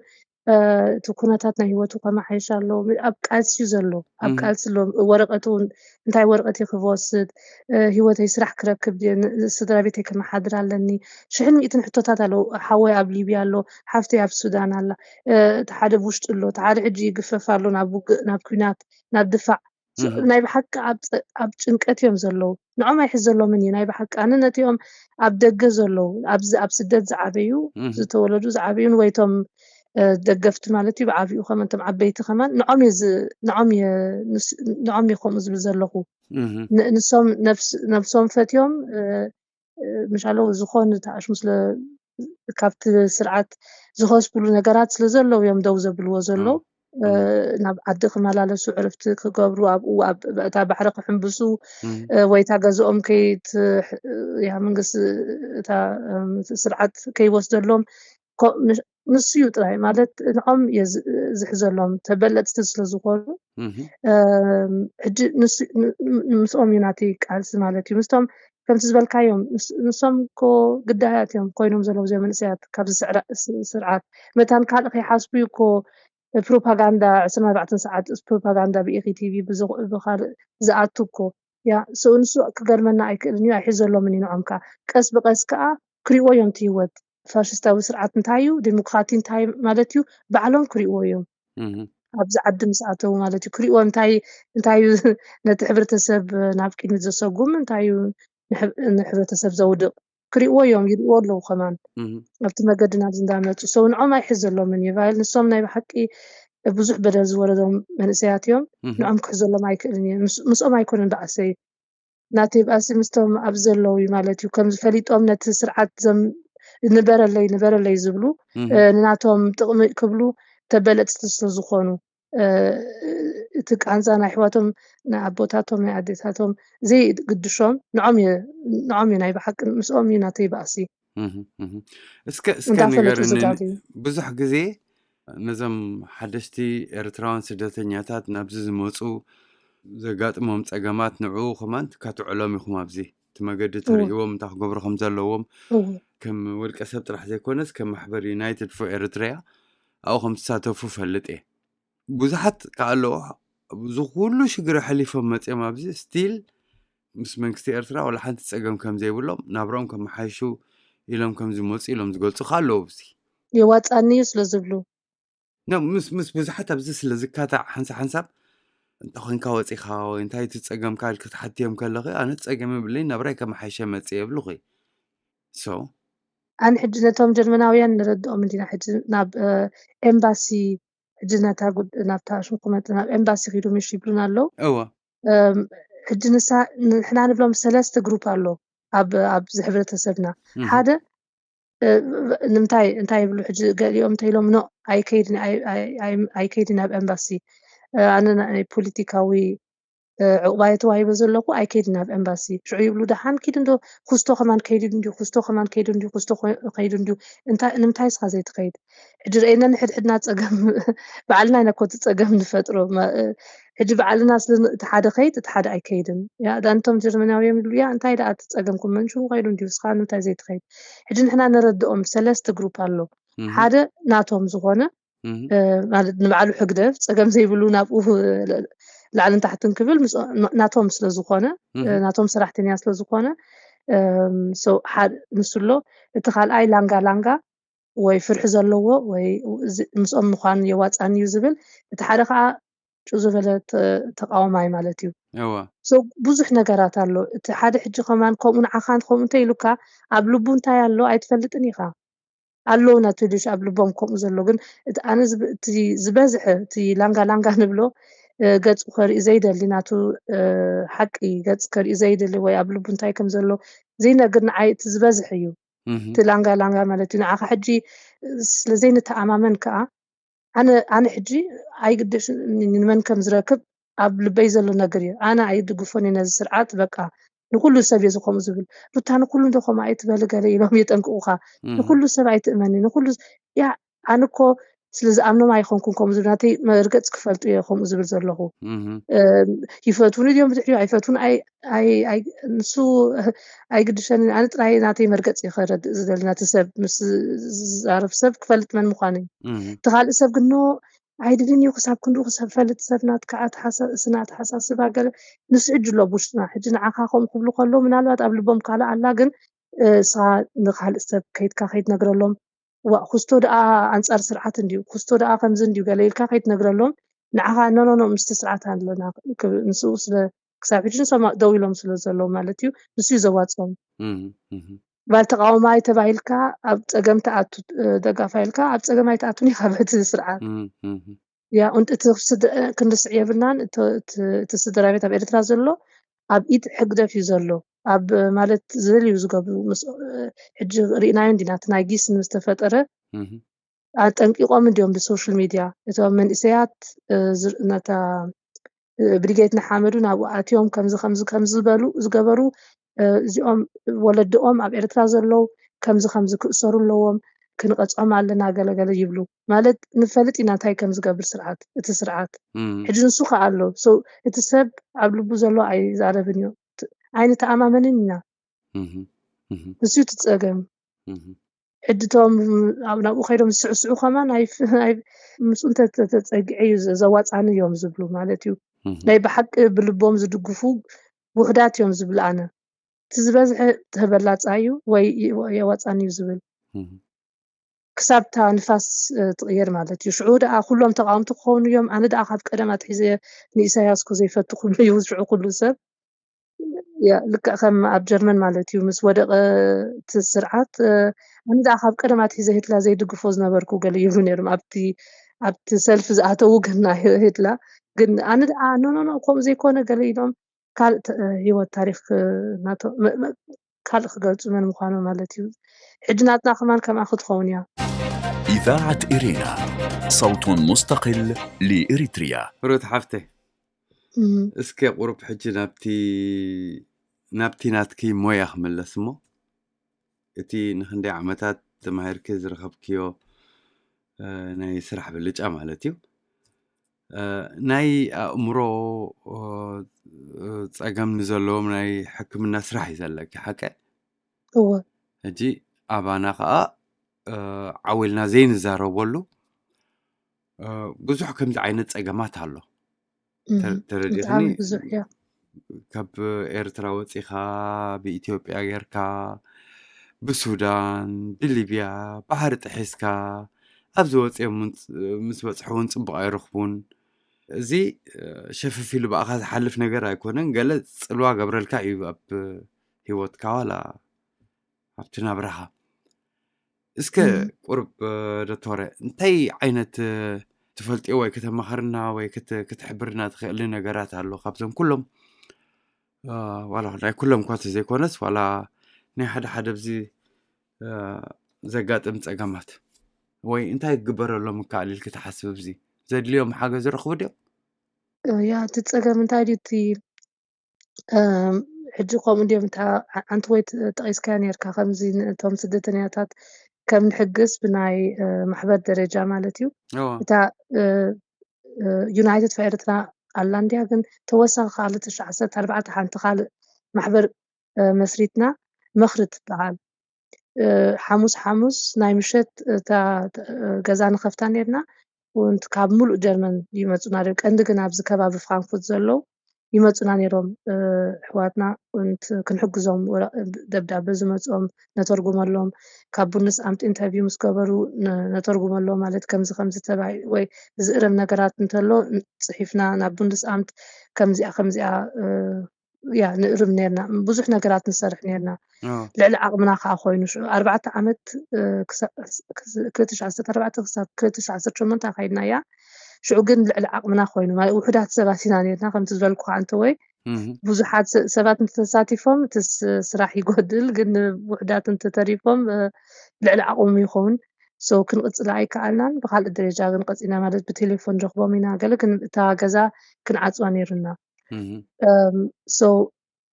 እቲ ኩነታት ናይ ህይወቱ ከመሓይሽ ኣሎ። ኣብ ቃልሲ እዩ ዘሎ፣ ኣብ ቃልሲ ኣሎ። ወረቀት እውን እንታይ ወረቀት እዩ ክወስድ፣ ህይወተይ ስራሕ ክረክብ ድየ፣ ስድራ ቤተይ ከመሓድር ኣለኒ። ሽሕን ሚእትን ሕቶታት ኣለዉ። ሓወይ ኣብ ሊብያ ኣሎ፣ ሓፍተይ ኣብ ሱዳን ኣላ፣ እቲ ሓደ ብውሽጢ ኣሎ፣ እቲ ሓደ ሕጂ ይግፈፍ ኣሎ ናብ ውግእ፣ ናብ ኲናት፣ ናብ ድፋዕ። ናይ ብሓቂ ኣብ ጭንቀት እዮም ዘለዉ። ንዖም ኣይሕዘሎምን እዩ ናይ ብሓቂ። ኣነ ነቲኦም ኣብ ደገ ዘለዉ፣ ኣብዚ ኣብ ስደት ዝዓበዩ፣ ዝተወለዱ ዝዓበዩ ንወይቶም ደገፍቲ ማለት እዩ ብዓብኡ ከመ ቶም ዓበይቲ ከማን ንዖም እየ ከምኡ ዝብል ዘለኹ። ንሶም ነብሶም ፈትዮም ምሻለው ዝኾነ ተኣሽሙ ስለ ካብቲ ስርዓት ዝኸስብሉ ነገራት ስለ ዘለዉ እዮም ደው ዘብልዎ ዘለዉ። ናብ ዓዲ ክመላለሱ ዕርፍቲ ክገብሩ ኣብኡ እታ ባሕሪ ክሕንብሱ ወይ እታ ገዝኦም ከይት ያ መንግስቲ እታ ስርዓት ከይወስደሎም ንሱ እዩ ጥራይ ማለት ንዖም ዝሕዘሎም ተበለፅቲ ስለዝኾኑ ሕጂ ምስኦም እዩ ናተይ ቃልሲ ማለት እዩ ምስቶም ከምቲ ዝበልካዮም ንሶም እኮ ግዳያት እዮም ኮይኖም ዘለዉ እዚኦም መንእሰያት ካብዚ ስርዓት መታን ካልእ ከይሓስቡ እዩ እኮ ፕሮፓጋንዳ ዕስራን ኣርባዕተን ሰዓት ፕሮፓጋንዳ ብኢኪ ቲቪ ብካልእ ዝኣቱ እኮ ያ ሰው ንሱ ክገርመና ኣይክእልን እዩ ኣይሕዘሎምን እዩ ንዖም ከዓ ቀስ ብቀስ ከዓ ክሪእዎ እዮም እቲ ህይወት ፋሽስታዊ ስርዓት እንታይ እዩ ዲሞክራቲ እንታይ ማለት እዩ ባዕሎም ክሪእዎ እዮም ኣብዚ ዓዲ ምስ ኣተዉ ማለት እዩ ክሪእዎ እንታይ እንታይ እዩ ነቲ ሕብረተሰብ ናብ ቅድሚት ዘሰጉም እንታይ እዩ ንሕብረተሰብ ዘውድቕ ክሪእዎ እዮም ይሪእዎ ኣለዉ ከማን ኣብቲ መገዲ ናብዚ እንዳመፁ ሰው ንዖም ኣይሕዘሎምን እዩ ቫይል ንሶም ናይ ብሓቂ ብዙሕ በደል ዝወረዶም መንእሰያት እዮም ንዖም ክሕዘሎም ኣይክእልን እዩ ምስኦም ኣይኮነን በኣሰይ ናተይ በኣሲ ምስቶም ኣብ ዘለዉ እዩ ማለት እዩ ከም ዝፈሊጦም ነቲ ስርዓት ዘም ንበረለይ ንበረለይ ዝብሉ ንናቶም ጥቕሚ ክብሉ ተበለፅቲ ስለዝኾኑ እቲ ቃንዛ ናይ ኣሕዋቶም ናይ ኣቦታቶም ናይ ኣዴታቶም ዘይግድሾም ንዖም እዩ ናይ ብሓቂ ምስኦም እዩ ናተይ በኣሲ እስከ እስከ ንገርኒ ብዙሕ ግዜ ነዞም ሓደሽቲ ኤርትራውያን ስደተኛታት ናብዚ ዝመፁ ዘጋጥሞም ፀገማት ንዕኡ ከማን ትካትዕሎም ኢኹም ኣብዚ መገዲ ተርእዎም እንታይ ክገብሩ ከም ዘለዎም ከም ውልቀ ሰብ ጥራሕ ዘይኮነስ ከም ማሕበር United for Eritrea ኣብኡ ከም ትሳተፉ ፈልጥ እየ። ብዙሓት ከኣለዎ ኣብዚ ኩሉ ሽግር ኣሕሊፎም መፅኦም ኣብዚ still ምስ መንግስቲ ኤርትራ ዋላ ሓንቲ ፀገም ከም ዘይብሎም ናብሮም ከመሓይሹ ኢሎም ከም ዝመፁ ኢሎም ዝገልፁ ከኣለዎ ኣብዚ የዋፃኒ እዩ ስለ ዝብሉ ኖ፣ ምስ ምስ ብዙሓት ኣብዚ ስለ ዝካታዕ ሓንሳ ሓንሳብ እንተ ኮንካ ወፂኻ ወይ እንታይ እቲ ፀገምካ ኢልክ ክትሓትዮም ከለኺ ኣነ ፀገም የብለይ ናብራይ ከመሓይሸ መፅእ የብልኺ so ኣነ ሕጂ ነቶም ጀርመናውያን ንረድኦም እንዲና ሕጂ ናብ ኤምባሲ ሕጂ ናታ ናብታ ሽም ክመጥ ናብ ኤምባሲ ኪዱ ምሽ ይብሉና ኣለዉ እወ ሕጂ ንሳ ንሕና ንብሎም ሰለስተ ግሩፕ ኣሎ ኣብ ኣብዚ ሕብረተሰብና ሓደ ንምንታይ እንታይ ይብሉ ሕጂ ገሊኦም እንተ ኢሎም ኖ ኣይከይድን ኣይከይድን ናብ ኤምባሲ ኣነ ናይ ፖለቲካዊ ዕቑባየ ተዋሂበ ዘለኹ ኣይከይድን ናብ ኤምባሲ ሽዑ ይብሉ ደሓን ኪድ እንዶ ኩስቶ ከማን ከይዱ እንዲ ኩስቶ ከማን ከይዱ እንዲ ኩስቶ ከይዱ እንዲ እንታይ ንምንታይ ስኻ ዘይትኸይድ ሕጂ ርእየና ንሕድሕድና ፀገም ባዕልና ኢና ኮቲ ፀገም ንፈጥሮ ሕጂ ባዕልና ስለ እቲ ሓደ ከይድ እቲ ሓደ ኣይከይድን ያ ዳንቶም ጀርመናውዮም ይብሉ ያ እንታይ ደኣ እቲ ፀገምኩም መንሽሩ ከይዱ እንዲ ስኻ ንምንታይ ዘይትኸይድ ሕጂ ንሕና ነረድኦም ሰለስተ ግሩፕ ኣሎ ሓደ ናቶም ዝኾነ ማለት ንባዕሉ ሕግደፍ ፀገም ዘይብሉ ናብኡ ላዕልን ታሕትን ክብል ናቶም ስለዝኮነ ናቶም ሰራሕተኛ ስለዝኮነ ንሱ ኣሎ እቲ ካልኣይ ላንጋ ላንጋ ወይ ፍርሒ ዘለዎ ወይ ምስኦም ምኳን የዋፃኒ እዩ ዝብል እቲ ሓደ ከዓ ጭው ዝበለ ተቃወማይ ማለት እዩ ብዙሕ ነገራት ኣሎ እቲ ሓደ ሕጂ ከማን ከምኡ ንዓኻን ከምኡ እንተ ኢሉካ ኣብ ልቡ እንታይ ኣሎ ኣይትፈልጥን ኢኻ ኣለዉ ናቱ ድሽ ኣብ ልቦም ከምኡ ዘሎ ግን እቲ ኣነ እቲ ዝበዝሐ እቲ ላንጋ ላንጋ ንብሎ ገፁ ከርኢ ዘይደሊ ናቱ ሓቂ ገፅ ከርኢ ዘይደሊ ወይ ኣብ ልቡ እንታይ ከም ዘሎ ዘይነግር ንዓይ እቲ ዝበዝሐ እዩ እቲ ላንጋ ላንጋ ማለት እዩ ንዓኻ ሕጂ ስለ ዘይንተኣማመን ከዓ ኣነ ኣነ ሕጂ ኣይግድሽ ንመን ከም ዝረክብ ኣብ ልበይ ዘሎ ነገር እዩ ኣነ ኣይድግፎን እዩ ነዚ ስርዓት በቃ ንኩሉ ሰብ እዩ ዝከምኡ ዝብል ሩታ ንኩሉ እንዶ ከምኡ ኣይትበሊ ገለ ኢሎም የጠንቅቁካ ንኩሉ ሰብ ኣይትእመኒ ንኩሉ ያ ኣነ እኮ ስለ ዝኣምኖም ኣይኮንኩን ከምኡ ዝብል ናተይ መርገፅ ክፈልጡ እየ ከምኡ ዝብል ዘለኹ ይፈትውኒ ድዮም ብድሕሪኡ ኣይፈትውን ንሱ ኣይግድሸንን ኣነ ጥራይ ናተይ መርገፂ ከረድእ ዝደሊ ናቲ ሰብ ምስ ዝዛረብ ሰብ ክፈልጥ መን ምኳኑ እዩ እቲ ካልእ ሰብ ግን ኣይድልን እዩ ክሳብ ክንዱ ክሰብ ፈልጥ ሰብ ናትካ ስና ኣተሓሳስባ ገለ ንሱ ሕጂ ኣሎ ብውሽጥና ሕጂ ንዓኻ ከምኡ ክብሉ ከለዉ ምናልባት ኣብ ልቦም ካልእ ኣላ ግን እሳ ንካልእ ሰብ ከይድካ ከይትነግረሎም ዋ ኩስቶ ደኣ ኣንጻር ስርዓት እንድዩ ኩስቶ ደኣ ከምዚ እንድዩ ገለ ኢልካ ከይትነግረሎም ንዓኻ ኖኖኖ ምስቲ ስርዓት ኣለና ንስኡ ስለ ክሳብ ሕጂ ንሶም ደው ኢሎም ስለ ዘለዉ ማለት እዩ ንሱ እዩ ዘዋፅኦም ባል ተቃውማይ ተባሂልካ ኣብ ፀገም ተኣቱ ደጋፋ ኢልካ ኣብ ፀገም ኣይተኣቱን ኢኻ በቲ ስርዓት ያ እቲ ክንርስዕ የብልናን እቲ ስድራ ቤት ኣብ ኤርትራ ዘሎ ኣብ ኢድ ሕግደፍ እዩ ዘሎ ኣብ ማለት ዝደልዩ ዝገብሩ ሕጂ ርኢናዮ እንዲና እቲ ናይ ጊስ ምስ ተፈጠረ ኣጠንቂቆም እንዲዮም ብሶሻል ሚድያ እቶም መንእሰያት ነታ ብሪጌድ ንሓመዱ ናብኡ ኣትዮም ከምዚ ከምዚ ከምዚ ዝበሉ ዝገበሩ እዚኦም ወለድኦም ኣብ ኤርትራ ዘለዉ ከምዚ ከምዚ ክእሰሩ ኣለዎም ክንቐፅዖም ኣለና ገለገለ ይብሉ ማለት ንፈልጥ ኢና እንታይ ከም ዝገብር ስርዓት እቲ ስርዓት ሕጂ ንሱ ከዓ ኣሎ እቲ ሰብ ኣብ ልቡ ዘሎ ኣይዛረብን እዩ ኣይንተኣማመንን ኢና ንሱ እቲ ፀገም ሕድቶም ናብኡ ከይዶም ዝስዕስዑ ከማን ምስኡ እንተተፀጊዐ እዩ ዘዋፃኒ እዮም ዝብሉ ማለት እዩ ናይ ብሓቂ ብልቦም ዝድግፉ ውሕዳት እዮም ዝብል ኣነ እቲ ዝበዝሐ ተበላፃ እዩ ወይ የዋፃኒ እዩ ዝብል ክሳብ እታ ንፋስ ትቕየር ማለት እዩ ሽዑ ደኣ ኩሎም ተቃወምቲ ክኸውን እዮም ኣነ ደኣ ካብ ቀደም ኣትሒዘ ንኢሳያስ ኮ ዘይፈቱ ክብሉ እዩ ሽዑ ኩሉ ሰብ ልክዕ ከም ኣብ ጀርመን ማለት እዩ ምስ ወደቀ እቲ ስርዓት ኣነ ደኣ ካብ ቀደም ኣትሒዘ ሂትላ ዘይድግፎ ዝነበርኩ ገለ ይብሉ ነይሮም ኣብቲ ኣብቲ ሰልፊ ዝኣተዉ ግን ሂትላ ግን ኣነ ደኣ ኖኖኖ ከምኡ ዘይኮነ ገለ ኢሎም ካልእ ህይወት ታሪክ ካልእ ክገልፁ መን ምዃኑ ማለት እዩ ሕጂ ናትና ከማን ከምኣ ክትኸውን እያ إذاعة إرينا صوت مستقل لإريتريا ሩት ሓፍተይ እስከ ቁሩብ ሕጂ ናብቲ ናብቲ ናትኪ ሞያ ክምለስ እሞ እቲ ንክንደይ ዓመታት ተማሂርኪ ዝረኸብክዮ ናይ ስራሕ ብልጫ ማለት እዩ እ፣ ናይ ኣእምሮ፣ እ፣ ጸገም ንዘለዎም ናይ ሕክምና ስራሕ እዩ ዘለኪ፣ ሓቀ? እወ። ሕጂ ኣባና ከኣ፣ እ፣ ዓው ኢልና ዘይንዛረበሉ፣ እ፣ ብዙሕ ከምዚ ዓይነት ጸገማት ኣሎ። ተ-፣ እም፣ ተረዲእኽኒ? ብጣዕሚ ብዙሕ እያ። ካብ ኤርትራ ወጺኻ፣ ብኢትዮጵያ ጌርካ፣ ብሱዳን፣ ብሊብያ፣ ባሕሪ ጥሒስካ፣ ኣብዚ ወጺኦም እውን ጽ-፣ ምስ በጽሑ እውን ጽቡቕ ኣይረኽቡን። እዚ፣ እ፣ ሸፍፍ ኢሉ ብኣኻ ዝሓልፍ ነገር ኣይኮነን። ገለ ጽልዋ ገብረልካ እዩ ኣብ ህይወትካ ዋላ ኣብቲ ናብራኻ። እስከ እም። ቁሩብ፣ እ፣ ዶክተረ፣ እንታይ ዓይነት፣ እ፣ ትፈልጥዮ ወይ ከተማኽርና ወይ ክት-፣ ክትሕብርና ትኽእሊ ነገራት ኣሎ? ካብዞም ኩሎም፣ እ፣ ዋላ ናይ ኩሎም እኳ ተዘይኮነስ፣ ዋላ ናይ ሓደ ሓደ ኣብዚ፣ እ፣ ዘጋጥም ጸገማት ወይ እንታይ ክግበረሎም ይከኣል ኢልኪ ትሓስብ? ኣብዚ ዘድልዮም ሓገዝ ይረኽቡ ድዮም? እ፣ ያ፣ እቲ ጸገም እንታይ ድዩ? እቲ፣ እም፣ ሕጂ ከምኡ ድዮም፣ እታ ሓ-፣ ሓንቲ ወይ ት-፣ ጠቒስካያ ነርካ፣ ከምዚ ነቶም ስደተኛታት ከም ንሕግዝ ብናይ፣ እ፣ ማሕበር ደረጃ ማለት እዩ። እዋ። እታ፣ እ፣ እ፣ ዩናይትድ ፎር ኤርትራ ኣላ እንድያ፣ ግን ተወሳኺ ካልእ ትሽዓተ ዓሰርተ ኣርባዕተ ሓንቲ ካልእ ማሕበር፣ እ፣ መስሪትና፣ መኽሪ ትበሃል። እ፣ ሓሙስ ሓሙስ ናይ ምሸት እታ፣ እ፣ ገዛ ንኸፍታ ነርና። ወንት ካብ ሙሉእ ጀርመን ይመጹና ነይሮም። ቀንዲ ግን ኣብዚ ከባቢ ፍራንክፉርት ዘለዉ ይመጹና ነይሮም፣ እ፣ ኣሕዋትና። ወንት ክንሕግዞም ወረ-፣ ደብዳበ ዝመጽኦም ነተርጉመሎም፣ ካብ ቡንደስኣምት ኢንተርቪው ምስ ገበሩ ነ-፣ ነተርጉመሎም፣ ማለት ከምዚ ከምዚ ተባሂ-፣ ወይ ዝእረም ነገራት እንተሎ ጽሒፍና ናብ ቡንደስኣምት ከምዚኣ ከምዚኣ፣ እ፣ ያ ንእርም ነርና። ብዙሕ ነገራት ንሰርሕ ነርና። ኦ። ልዕሊ ዓቕምና ከኣ ኮይኑ ሽዑ ኣርባዕተ ዓመት፣ እ፣ ክሳ-፣ ክስ-፣ ክልተ ሽሕ ዓሰርተ ኣርባዕተ ክሳብ ክልተ ሽሕ ዓሰርተ ሸሞንተ ኣካይድናያ። ሽዑ ግን ልዕሊ ዓቕምና ኮይኑ፣ ማለት ውሑዳት ሰባት ኢና ነርና፣ ከምቲ ዝበልኩኻ፣ ኣንተ ወይ። እህ። ብዙሓት ሰ-፣ ሰባት እንተተሳቲፎም እቲ ስ-፣ ስራሕ ይጎድል፣ ግን ውሑዳት እንተተሪፎም፣ እ፣ ልዕሊ ዓቕሞም ይኸውን። So ክንቕጽላ ኣይከኣልናን። ብኻልእ ደረጃ ግን ቀጺልና፣ ማለት ብቴሌፎን ንረኽቦም ኢና። ገለ ግን እታ ገዛ ክንዓጽዋ ነይሩና። እህ። እም፣ so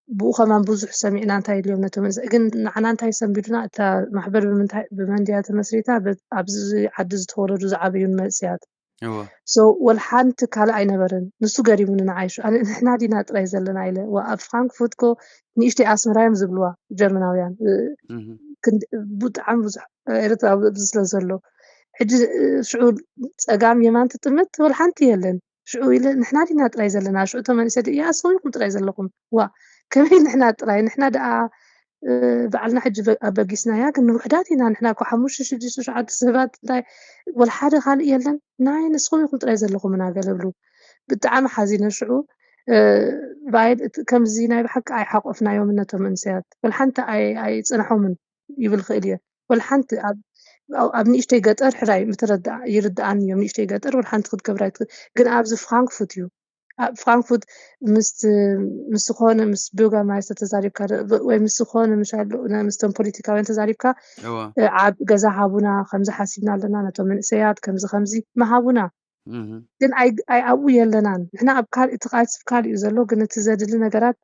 ብኡ ከማን ብዙሕ ሰሚዕና እንታይ ኢልዮም ነቶም መንእሰያት። ግን ንዓና እንታይ ሰንቢዱና፣ እታ ማሕበር ብምንታይ፣ ብመን ድያ ተመስሪታ? ብ-፣ ኣብዚ ዓዲ ዝተወለዱ ዝዓበዩን መንእሰያት። እወ። So ወላ ሓንቲ ካልእ ኣይነበረን። ንሱ ገሪሙኒ ንዓይ። ሹ-፣ ኣነ ንሕና ዲና ጥራይ ዘለና ኢለ። ዋ፣ ኣብ ፍራንክፉርት ኮ ንእሽተይ ኣስመራ እዮም ዝብልዋ ጀርመናውያን። እ፣ እህ። ክንድ-፣ ብጣዕሚ ብዙሕ ኤርትራዊ ኣብዚ ስለ ዘሎ። ሕጂ፣ እ፣ ሽዑ ጸጋም የማን ትጥምት ወላ ሓንቲ የለን። ሽዑ ኢለ፣ "ንሕና ዲና ጥራይ ዘለና? ሽዑ እቶም መንእሰያት፣ እያ፣ ንስኹም ኢኹም ጥራይ ዘለኹም። ዋ፣ ከመይ ንሕና ጥራይ? ንሕና ደኣ፣ እ፣ ባዕልና ሕጂ በ-፣ ኣበጊስናያ፣ ግን ውሑዳት ኢና። ንሕና እኮ ሓሙሽተ፣ ሽዱሽተ፣ ሸውዓተ ሰባት፣ እንታይ፣ ወላ ሓደ ካልእ የለን? ናይ ንስኹም ኢኹም ጥራይ ዘለኹም" እናገለ ብሉ። ብጣዕሚ ሓዚነ ሽዑ። እ፣ ባይድ፣ እቲ፣ ከምዚ ናይ ብሓቂ ኣይሓቆፍናዮምን ነቶም መንእሰያት። ወላ ሓንቲ ኣይ-፣ ኣይጸንሖምን ይብል ክእል እየ። ወላ ሓንቲ ኣብ፣ ኣብ፣ ኣብ ንእሽተይ ገጠር ሕራይ ምትረዳእ፣ ይርድኣኒ እዮም። ንእሽተይ ገጠር ወላ ሓንቲ ክትገብራ ኣይትኽእል። ግን ኣብዚ ፍራንክፉርት እዩ። ኣብ ፍራንክፉርት ምስ፣ ምስ ዝኾነ፣ ምስ ቡርጋማይስተር ተዛሪብካ ዶ-፣ ወይ ምስ ዝኾነ፣ ምሻሎ፣ ነ-፣ ምስቶም ፖለቲካውያን ተዛሪብካ፣ እወ። እ፣ ዓብ-፣ ገዛ ሃቡና፣ ከምዚ ሓሲብና ኣለና፣ ነቶም መንእሰያት፣ ከምዚ፣ ከምዚ፣ ምሃቡና። እህ። ግን ኣይ-፣ ኣይ-፣ ኣብኡ የለናን። ንሕና ኣብ ካልእ፣ እቲ ቃልሲ ኣብ ካልእ እዩ ዘሎ፣ ግን እቲ ዘድሊ ነገራት፣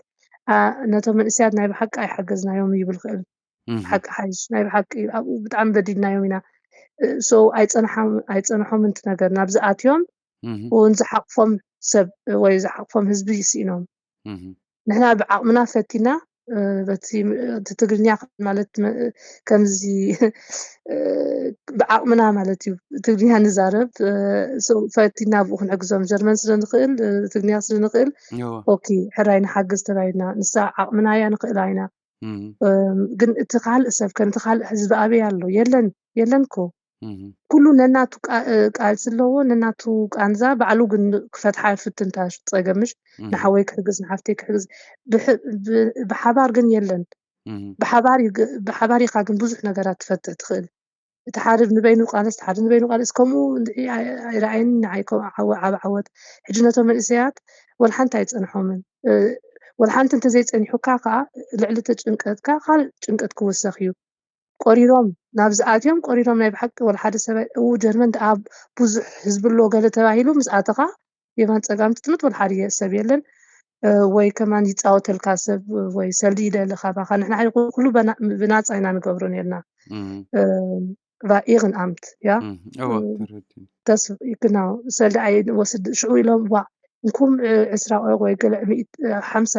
ኣ፣ ነቶም መንእሰያት ናይ ብሓቂ ኣይሓገዝናዮም ይብል ክእል። እህ። ሓቂ ሓይሽ፣ ናይ ብሓቂ ኣብኡ ብጣዕሚ በዲልናዮም ኢና። እ፣ so ኣይጸንሓም-፣ ኣይጸንሖምን እቲ ነገር። ናብዚ ኣትዮም እህ። እውን ዝሓቕፎም ሰብ ወይ ዝሓቕፎም ህዝቢ ይስኢኖም። እህ። ንሕና ብዓቕምና ፈቲና፣ እ፣ በቲ ም-፣ እቲ ትግርኛ ማለት መ-፣ ከምዚ፣ እ፣ ብዓቕምና ማለት እዩ፣ ትግርኛ ንዛረብ፣ እ፣ so ፈቲና ብኡ ክንሕግዞም። ጀርመን ስለ ንኽእል፣ እ፣ ትግርኛ ስለ ንኽእል፣ እወ። ኦኬ፣ ሕራይ ንሓግዝ ተባሂልና። ንሳ ዓቕምና እያ፣ ንኽእላ ኢና። እህ። እም፣ ግን እቲ ካልእ ሰብ ከ፣ ነቲ ካልእ ህዝቢ ኣበይ ኣሎ? የለን፣ የለን እኮ። እህ። ኩሉ ነናቱ ቃ-፣ እ፣ ቃልሲ ኣለዎ፣ ነናቱ ቃንዛ ባዕሉ ግን ክፈትሓ ይፍትን። እታ ጸገም ምሽ፣ እህ። ንሓወይ ክሕግዝ፣ ንሓፍተይ ክሕግዝ፣ ብሕ-፣ ብ-፣ ብሓባር ግን የለን። እህ። ብሓባር ይግ-፣ ብሓባር ኢኻ ግን ብዙሕ ነገራት ትፈትሕ ትኽእል። እቲ ሓደ ንበይኑ ቃልስ፣ እቲ ሓደ ንበይኑ ቃልስ፣ ከምኡ እንድዒ ኣይ-፣ ኣይረኣየን ንዓይ፣ ከምኡ ዓወ-፣ ዓቢ ዓወት። ሕጂ ነቶም መንእሰያት ወላ ሓንቲ ኣይጸንሖምን። እ፣ ወላ ሓንቲ እንተዘይጸኒሑካ ከኣ፣ ልዕሊ እቲ ጭንቀትካ ካልእ ጭንቀት ክውሰኽ እዩ። ቆሪሮም፣ ናብዚ ኣትዮም ቆሪሮም፣ ናይ ብሓቂ ወላ ሓደ ሰብ ኣይ-፣ እው፣ ጀርመን ደኣ ብዙሕ ህዝቢ ኣሎ ገለ ተባሂሉ ምስ ኣተኻ፣ የማን ጸጋም ትጥምት ወላ ሓደ ሰብ የለን። እ፣ ወይ ከማን ይጻወተልካ ሰብ፣ ወይ ሰልዲ ይደሊ ካባኻ። ንሕና ሕጂ ኩሉ በና-፣ ብናጻ ኢና ንገብሮ ኔርና። እም። እ፣ war Ehrenamt, ja. Mhm. Oh, Mm. Terrorism. Das, genau, ሰልዲ ኣይንወስድ ሽዑ ኢሎም፣ ዋ እንኩም ዕስራ ቆይቆ ወይ ገለ ሚእት ሓምሳ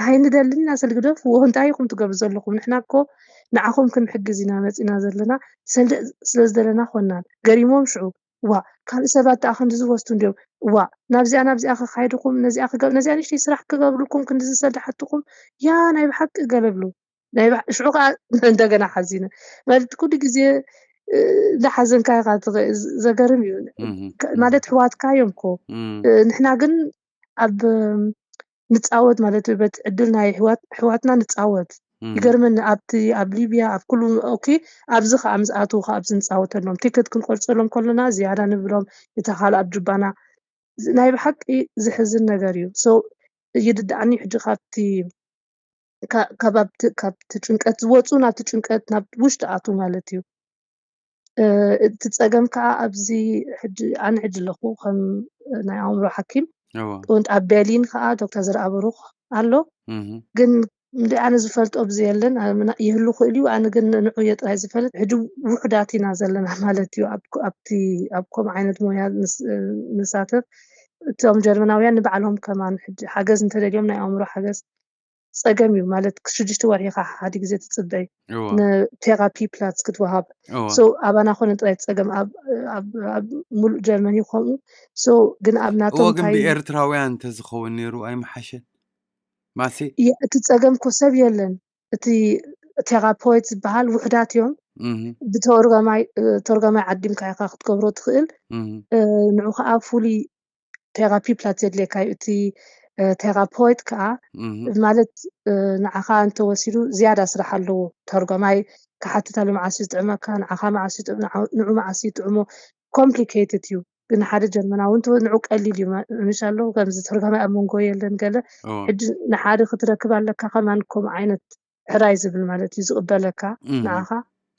ኣይንደልን ኢና። ሰልዲ ግደፍዎ፣ እንታይ ኢኹም ትገብሩ ዘለኹም? ንሕና እኮ ንዓኹም ክንሕግዝ ኢና መፂና ዘለና፣ ሰልዲ ስለ ዝደለና ኮናን። ገሪሞም ሽዑ፣ ዋ ካልእ ሰባት ደኣ ክንዲ ዝወስዱ እንዲዮም፣ ዋ ናብዚኣ ናብዚኣ ክካይድኩም፣ ነዚኣ ክገብ ነዚኣ ንሽተይ ስራሕ ክገብርልኩም ክንዲ ዝሰልዲ ሓትኩም፣ ያ ናይ ብሓቂ ገለ ብሉ። ናይ ብሓ- ሽዑ ከዓ እንደገና ሓዚነ ማለት ኩሉ ግዜ እ፣ እንዳሓዘንካ ኢኻ ትኸ- ዘገርም እዩ። Mhm. ከ- ማለት ሕዋትካ እዮም እኮ Mm. እ፣ ንሕና ግን ኣብ እም፣ ንፃወት ማለት እዩ። በት ዕድል ናይ ሕዋት- ሕዋትና ንፃወት Mm. ይገርመኒ። ኣብቲ ኣብ ሊብያ ኣብ ኩሉ ኦኬ፣ ኣብዚ ከዓ ምስ ኣትዉ ከዓ ኣብዚ ንፃወተሎም ቲክት ክንቆርፀሎም ከለና ዝያዳ ንብሎም፣ እቲ ካልእ ኣብ ጅባና ዝ- ናይ ብሓቂ ዝሕዝን ነገር እዩ። So ይድዳኣኒ ሕጂ ካብቲ ካ- ካብ ኣብቲ- ካብቲ ጭንቀት ዝወፁ ናብቲ ጭንቀት ናብ ውሽጢ ኣትዉ ማለት እዩ። እ፣ እቲ ፀገም ከዓ ኣብዚ ሕጂ ኣነ ሕጂ ኣለኹ ከም ናይ ኣእምሮ ሓኪም እወ። እውን ኣብ ቤርሊን ከዓ ዶክተር ዘርኣብሩኽ ኣሎ። Mhm. ግን እንደ ኣነ ዝፈልጦ ብዚ የለን። ኣነ ምና- ይህሉ ክእል እዩ፣ ኣነ ግን ንዑ እየ ጥራይ ዝፈልጥ። ሕጂ ውሑዳት ኢና ዘለና ማለት እዩ። ኣብ ኮ- ኣብቲ ኣብ ከምኡ ዓይነት ሞያ ንስ- ንሳተፍ። እቶም ጀርመናውያን ንባዕሎም ከማን ሕጂ ሓገዝ እንተደልዮም ናይ ኣእምሮ ሓገዝ ፀገም እዩ ማለት ሽዱሽተ ወርሒ ኢኻ ሓደ ግዜ ትፅበይ እወ። ንቴራፒ ፕላትስ ክትወሃብ። እወ። So ኣባና ኮነ ጥራይ ፀገም ኣብ ኣብ ኣብ ሙሉእ ጀርመን እዩ ከምኡ። So ግን ኣብ ናቶም እወ ግን እንታይ ብኤርትራውያን እንተዝኸውን ነይሩ ኣይምሓሸን ማሲ? የ- እቲ ፀገም እኮ ሰብ የለን። እቲ ቴራፖይት ዝበሃል ውሕዳት እዮም። Mhm. ብተርጋማይ እ፣ ተርጋማይ ዓዲምካ ኢኻ ክትገብሮ ትኽእል። Mhm. እ፣ ንዑ ከዓ ፍሉይ ቴራፒ ፕላትስ የድልየካ እዩ። እቲ እ፣ ቴራፖይት ከዓ Mhm. ማለት እ፣ ንዓኻ እንተወሲዱ ዝያዳ ስራሕ ኣለዎ። ተርጋማይ ክሓትት ኣሎ፣ መዓስ እዩ ዝጥዕመካ፣ ንዓኻ መዓስ እዩ ጥዕም- ንዓ- ንዑ መዓስ እዩ ጥዕሞ። ኮምፕሊኬትድ እዩ። ግን ሓደ ጀርመናዊ እንተ ንዑ ቀሊል እዩ። ማ- ምሽ ኣሎ ከምዚ ተርጋማይ ኣብ መንጎ የለን ገለ። እወ። ሕጂ ንሓደ ክትረክብ ኣለካ ከማን ከምኡ ዓይነት ሕራይ ዝብል ማለት እዩ ዝቕበለካ Mhm. ንዓኻ።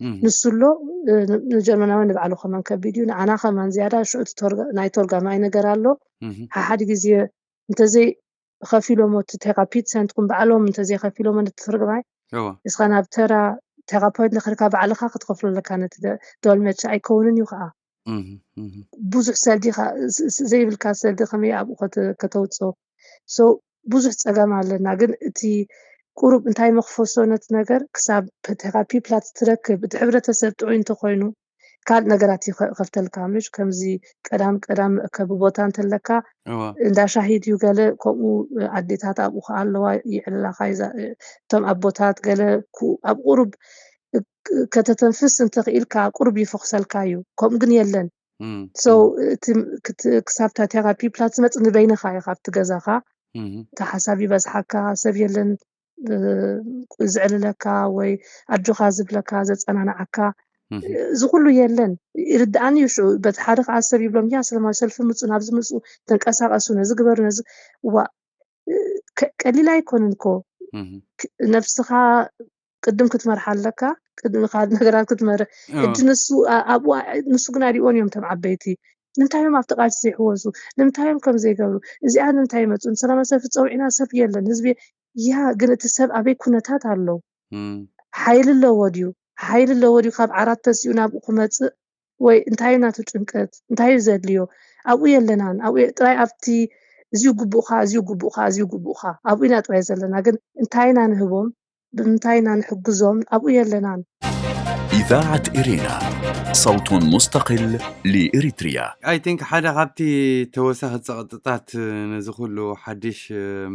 Mhm. ንሱ ኣሎ እ፣ ን- ንጀርመናዊ ንባዕሉ ከማን ከቢድ እዩ። ንዓና ከማን ዝያዳ ሽዑ እቲ ተርጋ- ናይ ተርጋማይ ነገር ኣሎ። Mhm. ሓሓደ ግዜ እንተዘይ ከፊሎሞ እቲ ቴራፒት ሰንትኩም ባዕሎም እንተዘይ ከፊሎሞ ነቲ ተርጋማይ እወ። እስኻ ናብ ተራ ቴራፖይት ንክርካ ባዕልኻ ክትከፍሎ ኣለካ ነቲ ደ- ዶልመቻ ኣይከውንን እዩ ከዓ Mhm. Mhm. ብዙሕ ሰልዲ ኻ- ስ- ስ- ዘይብልካ ሰልዲ ከመይ ኣብኡ ከተ- ከተውፅኦ። So ብዙሕ ፀገም ኣለና። ግን እቲ ቁሩብ እንታይ መክፈሶ ነቲ ነገር ክሳብ ቴራፒ ፕላትስ ትረክብ፣ እቲ ሕብረተሰብ ጥዑይ እንተኮይኑ ካልእ ነገራት ይኸ- ይኸፍተልካ። ምሽ ከምዚ ቀዳም ቀዳም መእከቢ ቦታ እንተለካ እወ። እንዳ ሻሂ ድዩ ገለ ከምኡ ኣዴታት ኣብኡ ከዓ ኣለዋ ይዕልላኻ ይዛ- እቶም ኣቦታት ገለ ኩ- ኣብ ቁሩብ እ- ከተተንፍስ እንተኽኢልካ ቁሩብ ይፈኽሰልካ እዩ። ከምኡ ግን የለን። Mm. So እቲ ክት- ክሳብታ ቴራፒ ፕላትስ መፅ ንበይንኻ ኢኻ ኣብቲ ገዛኻ Mhm. እቲ ሓሳብ ይበዝሓካ፣ ሰብ የለን እ፣ ዝዕልለካ ወይ ኣጆኻ ዝብለካ ዘጸናንዓካ Mhm. እዚ ኩሉ የለን። ይርድኣኒ እዩ ሽዑ በቲ ሓደ ከዓ ሰብ ይብሎም ያ ሰላማዊ ሰልፊ ምፁ ናብዚ ምፁ ተንቀሳቀሱ ነዚ ግበሩ ነዚ ዋ እ፣ ከ- ቀሊል ኣይኮንን እኮ Mhm. ክ- ነብስኻ ቅድም ክትመርሓ ኣለካ ቅድሚ ካልእ ነገራት ክትመርሕ እወ። ሕጂ ንሱ ኣ- ኣብኡ ኣ- ንሱ ግን ኣሪኦን እዮም እቶም ዓበይቲ ንምንታይ እዮም ኣብቲ ቃልሲ ዘይሕወሱ ንምንታይ እዮም ከም ዘይገብሩ እዚኣ ንምንታይ ይመፁ ንሰላማዊ ሰልፊ ፀውዒና ሰብ የለን ህዝቢ ያ ግን እቲ ሰብ ኣበይ ኩነታት ኣሎ Mm. ሓይሊ ኣለዎ ድዩ ሓይሊ ኣለዎ ድዩ ካብ ዓራት ተሲኡ ናብኡ ክመፅእ ወይ እንታይ እዩ ናቱ ጭንቀት እንታይ እዩ ዘድልዮ ኣብኡ የለናን ኣብኡ ጥራይ ኣብቲ እዚዩ ግቡእካ እዚዩ ግቡእካ እዚዩ ግቡእካ ኣብኡ ኢና ጥራይ ዘለና ግን እንታይ ኢና ንህቦም ብምንታይ ኢና ንሕግዞም ኣብኡ የለናን إذاعة إرينا، صوت مستقل لإريتريا. I think ሓደ ካብቲ ተወሳኺ ጸቕጥታት ነዚ ኩሉ ሓድሽ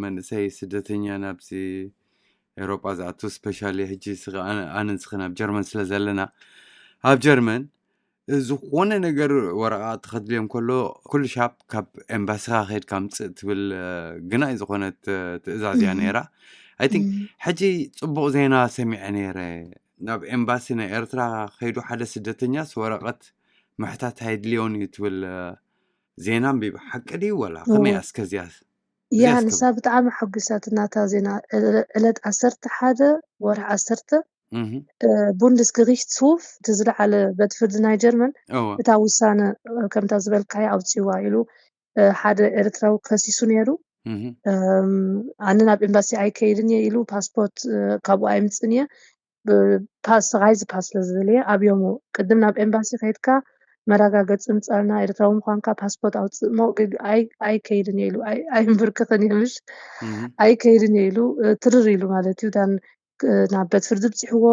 መንእሰይ ስደተኛ ናብዚ ኤውሮጳ ዝኣቱ ስፔሻሊ ሕጂ ስኻ ኣነ- ኣነ ንስኽን ኣብ ጀርመን ስለ ዘለና ኣብ ጀርመን ዝኾነ ነገር ወረቓቕቲ ከድልዮም ከሎ ኩሉ ሻብ ካብ ኤምባሲኻ ከይድካ ምፅእ ትብል እ፣ ግናይ ዝኾነት እ፣ ትእዛዝ እያ እም። ነይራ። I think እም። ሕጂ ፅቡቕ ዜና ሰሚዐ ነይረ። ናብ ኤምባሲ ናይ ኤርትራ ከይዱ ሓደ ስደተኛስ ወረቐት ምሕታት ኣይድልዮን እዩ ትብል እ፣ ዜና ኣንቢበ። ሓቂ ድዩ ወላ እዎ። ከመይ እያ እስከ እዚያ? ያ እዚኣ እስከ ንሳ ብጣዕሚ ሓጒሳትና እታ ዜና ዕለ- ዕለት ዓሰርተ ሓደ ወርሒ ዓሰርተ እህ፣ ቡንድስ ግሪክስሆፍ እቲ ዝለዓለ ቤት ፍርዲ ናይ ጀርመን እወ። እታ ውሳነ እ፣ ከምታ ዝበልካዮ ኣውፅዋ ኢሉ እ፣ ሓደ ኤርትራዊ ከሲሱ ነይሩ እህ፣ እም፣ ኣነ ናብ ኤምባሲ ኣይከይድን እየ ኢሉ ፓስፖርት እ፣ ካብኡ ኣይምፅን እየ ፓስ ስቓይ ዝፓስ ስለ ዝደለየ ኣብዮሞ ቅድም ናብ ኤምባሲ ከይድካ መረጋገፂ ምፃልና ኤርትራዊ ምኳንካ ፓስፖርት ኣውፅእ ሞ ኣይከይድን እየ ኢሉ ኣይንብርክኽን እየ ምሽ ኣይከይድን እየ ኢሉ ትርር ኢሉ ማለት እዩ ናብ ቤት ፍርዲ ብፂሕዎ